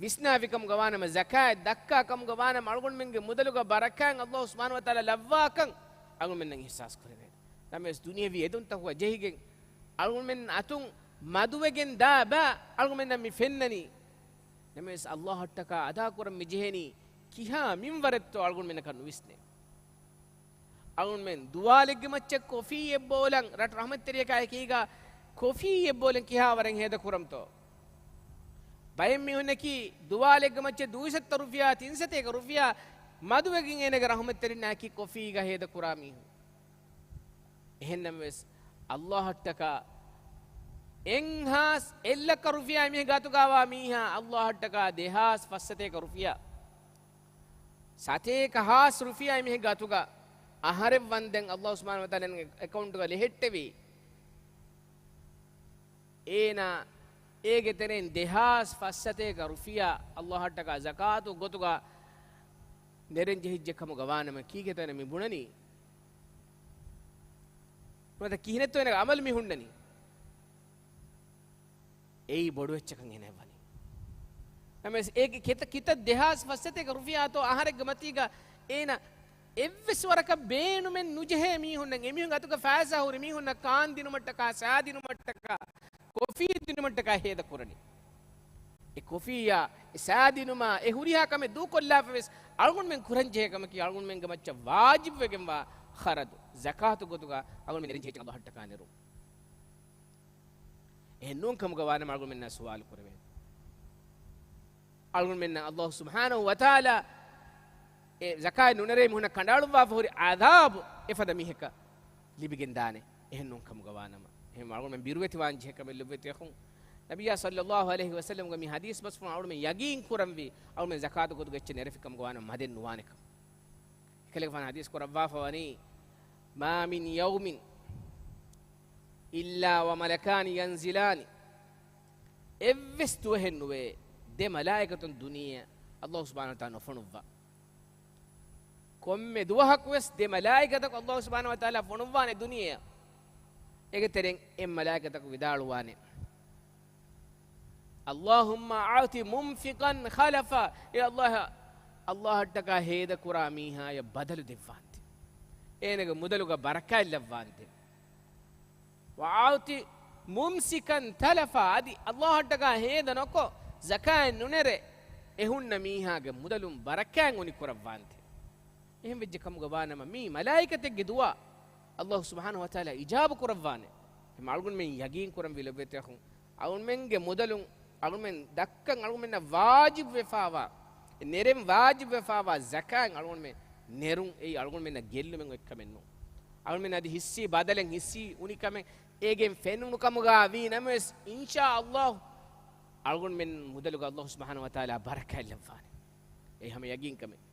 ވިސްނާފިކަމުގަ ވާނަމަ، ޒަކާތް ދައްކާ ކަމުގަ ވާނަމަ، އަޅުގަނޑުމެންގެ މުދަލުގަ ބަރަކާތް ﷲ ސުބްޙާނަހޫ ވަތަޢާލާ ލައްވާކަން އަޅުގަނޑުމެންނަށް އިޙްސާސް ކުރެވޭނެ. ނަމަވެސް ދުނިޔަވީ އެދުންތަކުގަ ޖެހިގެން، އަޅުގަނޑުމެން އަތުން މަދުވެގެން ދާ ބައި އަޅުގަނޑުމެންނަށް މި ފެންނަނީ. ނަމަވެސް ﷲ އަށްޓަކާ އަދާކުރަން މި ޖެހެނީ ކިހާ މިންވަރެއްތޯ އަޅުގަނޑުމެންނަކަށް ނުވިސްނޭ. އަޅުގަނޑުމެން ދުވާލެއްގެ މައްޗަށް ކޮފީއެއް ބޯލަން، ރަށު ރަޙްމަތްތެރިޔަކާ އެކީގަ ކޮފީއެއް ބޯލަން ކިހާ ވަރެއް ހޭދަ ކުރަންތޯ؟ ބައެއް މީހުންނަކީ ދުވާލެއްގެ މައްޗަށް ދުއިސައްތަ ރުފިޔާ، ތިންސަތޭކަ ރުފިޔާ މަދުވެގެން އޭނަގެ ރަޙްމަތްތެރިންނާއެކީ ކޮފީގަ ހޭދަ ކުރާ މީހުން. އެހެންނަމަވެސް، ﷲ އަށްޓަކާ އެއްހާސް އެއްލައްކަ ރުފިޔާ އެމީހެއްގެ އަތުގަވާ މީހާ، ﷲ އަށްޓަކާ ދެހާސް ފައްސަތޭކަ ރުފިޔާ، ސަތޭކަ ހާސް ރުފިޔާ އެމީހެއްގެ އަތުގަ އަހަރެއް ވަންދެން ﷲ ސުބްޙާނަހޫ ވަތަޢާލާގެ އެކައުންޓުގަ ލެހެއްޓެވި. އޭނާ އޭގެ ތެރެއިން ދެހާސް ފައްސަތޭކަ ރުފިޔާ ﷲ އަށްޓަކާ ޒަކާތު ގޮތުގަ ނެރެން ޖެހިއްޖެ ކަމުގަ ވާނަމަ، ކީކޭތޯ އޭނަ މި ބުނަނީ؟ ނުވަތަ ކިހިނެއްތޯ އޭނަގެ އަމަލު މި ހުންނަނީ؟ އެއީ ބޮޑު އެއްޗަކަށް އޭނަ ވަނީ. ނަމަވެސް އޭގެ ކިތައް، ކިތައް ދެހާސް ފައްސަތޭކަ ރުފިޔާތޯ އަހަރެއްގެ މަތީގަ އޭނަ އެއްވެސް ވަރަކަށް ބޭނުމެއް ނުޖެހޭ މީހުންނަށް، އެމީހުން އަތުގަ ފައިސާ ހުރި މީހުންނަށް ކާން ދިނުމަށްޓަކާ، ސާ ދިނުމަށްޓަކާ، ކޮފީ ދިނުމަށްޓަކާ ހޭދަ ކުރަނީ. އެ ކޮފީއާ، އެ ސާ ދިނުމާ، އެ ހުރިހާ ކަމެއް ދޫކޮށްލާފަވެސް އަޅުގަނޑުމެން ކުރަންޖެހޭ ކަމަކީ އަޅުގަނޑުމެންގެ މައްޗަށް ވާޖިބުވެގެންވާ ޚަރަދު، ޒަކާތު ގޮތުގަ އަޅުގަނޑުމެން ނެރެންޖެހިއްޖެ ﷲ އަށްޓަކާ ނެރުން. އެހެން ނޫން ކަމުގަ ވާނަމަ އަޅުގަނޑުމެންނާ ސުވާލު ކުރެވޭނެ. އަޅުގަނޑުމެންނަށް ﷲ ސުބްޙާނަހޫ ވަތަޢާލާ އެ ޒަކާތް ނުނެރޭ މީހުންނަށް ކަނޑައަޅުއްވާފަ ހުރި ޢަޛާބު އެފަދަ މީހަކަށް ލިބިގެންދާނެ. އެހެން ނޫން ކަމުގަ ވާނަމަ، އެހެން އަޅުގަނޑުމެން ބިރުވެތިވާން ޖެހޭ ކަމެއް ލޮބުވެތި އަޚުން. ނަބިއްޔާ ޞައްލައްލާހު ޢަލައިހި ވަސައްލަމްގެ މި ޙަދީޘް ބަސްފުޅުން އަޅުގަނޑުމެން ޔަގީން ކުރަންވީ، އަޅުގަނޑުމެން ޒަކާތު ގޮތުގަ އެއްޗެއް ނެރެފި ކަމުގަ ވާނަމަ މަދެއް ނުވާނެ ކަމަށް. އެކަލޭގެފާނު ޙަދީޘް ކުރައްވާފަ ވަނީ، "ما من يوم إلا وملكان ينزلان." އެއްވެސް ދުވަހެއް ނުވޭ، ދެ މަލާއިކަތުން ދުނިޔެއަށް ﷲ ސުބްޙާނަހޫ ވަތަޢާލާ ނުފޮނުއްވާ. ކޮންމެ ދުވަހަކުވެސް ދެ މަލާއިކަތަކު ﷲ ސުބްޙާނަހޫ ވަތަޢާލާ ފޮނުއްވާނެ ދުނިޔެއަށް. އޭގެ ތެރެއިން އެއް މަލާއިކަތަކު ވިދާޅުވާނެ، "اللهم أعط منفقا خلفا." އޭ ﷲ، ﷲ އަށްޓަކާ ހޭދަކުރާ މީހާޔަށް ބަދަލު ދެއްވާންތެ. އޭނަގެ މުދަލުގަ ބަރަކާތް ލައްވާންތެ. "وأعط ممسكا تلفا." އަދި ﷲ އަށްޓަކާ ހޭދަ ނޮކޮށް، ޒަކާތް ނުނެރެ، އެ ހުންނަ މީހާގެ މުދަލުން ބަރަކާތް އުނިކުރައްވާންތެ. އެހެން ވެއްޖެ ކަމުގަ ވާނަމަ، މީ މަލާއިކަތެއްގެ ދުޢާ ﷲ ސުބްޙާނަހޫ ވަތަޢާލާ އިޖާބަ ކުރައްވާނެ. އެހެން އަޅުގަނޑުމެން ޔަގީން ކުރަންވީ ލޮބުވެތި އަޚުން، އަޅުގަނޑުމެންގެ މުދަލުން އަޅުގަނޑުމެން ދައްކަން އަޅުގަނޑުމެންނަށް ވާޖިބުވެފާވާ، ނެރެން ވާޖިބުވެފާވާ ޒަކާތް އަޅުގަނޑުމެން ނެރުން، އެއީ އަޅުގަނޑުމެންނަށް ގެއްލުމެއް އޮތްކަމެއް ނޫން. އަޅުގަނޑުމެން އަދި ހިއްސީ ބަދަލެއް ހިއްސީ އުނިކަމެއް އޭގެން ފެނުނު ކަމުގަ ވީ ނަމަވެސް، އިންޝާﷲ އަޅުގަނޑުމެން މުދަލުގަ ﷲ ސުބްޙާނަހޫ ވަތަޢާލާ ބަރަކާތް ލައްވާނެ. އެ ހަމަ ޔަގީން ކަމެއް.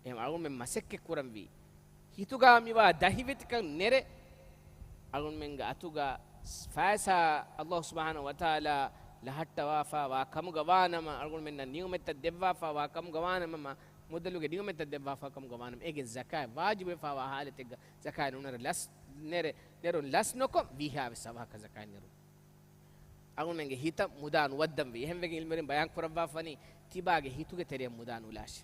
އެހެން އަޅުގަނޑުމެން މަސައްކަތް ކުރަންވީ، ހިތުގަ މިވާ ދަހިވެތިކަން ނެރެ، އަޅުގަނޑުމެންގެ އަތުގަ ފައިސާ ﷲ ސުބްޙާނަހޫ ވަތަޢާލާ ލަހައްޓަވާފަ ވާ ކަމުގަ ވާނަމަ، އަޅުގަނޑުމެންނަށް ނިޢުމަތްތައް ދެއްވާފަ ވާ ކަމުގަ ވާނަމަ، މުދަލުގެ ނިޢުމަތްތައް ދެއްވާފަ ކަމުގަ ވާނަމަ، އޭގެ ޒަކާތް ވާޖިބުވެފަ ވާ ޙާލަތެއްގަ ޒަކާތް ނުނެރެ ލަސް، ނެރެ، ނެރުން ލަސް ނޮކޮށް، ވީހާވެސް އަވަހަކަށް ޒަކާތް ނެރުން. އަޅުގަނޑުމެންގެ ހިތަށް މުދާ ނުވައްދަންވީ. އެހެންވެގެން ޢިލްމުވެރިން ބަޔާން ކުރައްވާފަވަނީ، ތިބާގެ ހިތުގެ ތެރެއަށް މުދާ ނުލާށޭ.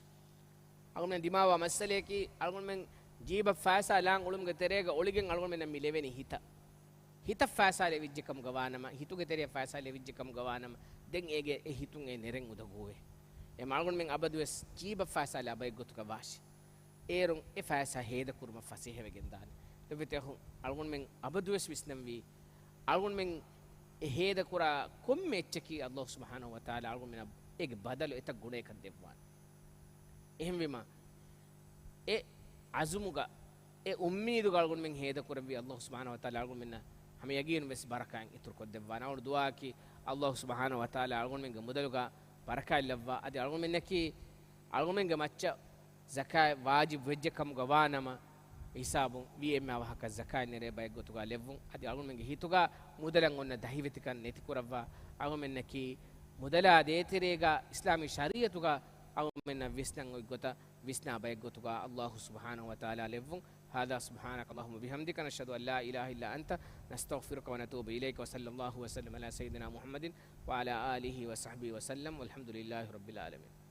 އަޅުގަނޑުމެން ދިމާވާ މައްސަލަޔަކީ، އަޅުގަނޑުމެން ޖީބަށް ފައިސާ ލާން އުޅުމުގެ ތެރޭގަ އޮޅިގެން އަޅުގަނޑުމެންނަށް މި ލެވެނީ ހިތަށް. ހިތަށް ފައިސާ ލެވިއްޖެ ކަމުގަ ވާނަމަ، ހިތުގެ ތެރެއަށް ފައިސާ ލެވިއްޖެ ކަމުގަ ވާނަމަ، ދެން އޭގެ އެ ހިތުން އެ ނެރެން އުނދަގޫވޭ. އެ އަޅުގަނޑުމެން އަބަދުވެސް ޖީބަށް ފައިސާ ލާ ބައެއް ގޮތުގަ ވާށޭ. އޭރުން އެ ފައިސާ ހޭދަކުރުމަށް ފަސޭހަވެގެންދާނެ. ލޮބުވެތި އަޚުން، އަޅުގަނޑުމެން އަބަދުވެސް ވިސްނަންވީ، އަޅުގަނޑުމެން އެ ހޭދަކުރާ ކޮންމެ އެއްޗަކީ ﷲ ސުބްޙާނަހޫ ވަތަޢާލާ އަޅުގަނޑުމެންނަށް އޭގެ ބަދަލު އެތައް ގުނައަކަށް ދެއްވާނެ. އެހެންވީމަ، އެ ޢަޒުމުގަ، އެ އުއްމީދުގަ އަޅުގަނޑުމެން ހޭދަކުރެއްވީ، ﷲ ސުބްޙާނަހޫ ވަތަޢާލާ އަޅުގަނޑުމެންނަށް ހަމަ ޔަގީނުން ވެސް ބަރަކާތް އިތުރުކޮށްދެއްވާނެ. އަޅުގަނޑު ދުޢާއަކީ، ﷲ ސުބްޙާނަހޫ ވަތަޢާލާ އަޅުގަނޑުމެންގެ މުދަލުގަ ބަރަކާތް ލައްވާ، އަދި އަޅުގަނޑުމެންނަކީ، އަޅުގަނޑުމެންގެ މައްޗަށް ޒަކާތް ވާޖިބު ވެއްޖެ ކަމުގަ ވާނަމަ، ހިސާބުން ވީ އެންމެ އަވަހަކަށް ޒަކާތް ނެރޭ ބައެއްގޮތުގަ ލެއްވުން. އަދި އަޅުގަނޑުމެންގެ ހިތުގަ މުދަލަށް އޮންނަ ދަހިވެތިކަން ނެތިކުރައްވާ، އަޅުގަނޑުމެންނަކީ މުދަލާ ދޭތެރޭގަ އިސްލާމީ ޝަރީއަތުގަ އަޅުގަނޑުމެންނަށް ވިސްނަން އޮތްގޮތަށް ވިސްނާ ބައެއްގޮތުގަ އައްލާހު ސުބްޙާނަހު ވަތަޢާލާ ލެއްވުން. هذا سبحانك اللهم وبحمدك، نشهد أن لا إله إلا أنت، نستغفرك ونتوب إليك، وصلى الله وسلم على سيدنا محمد وعلى آله وصحبه وسلم، والحمد لله رب العالمين.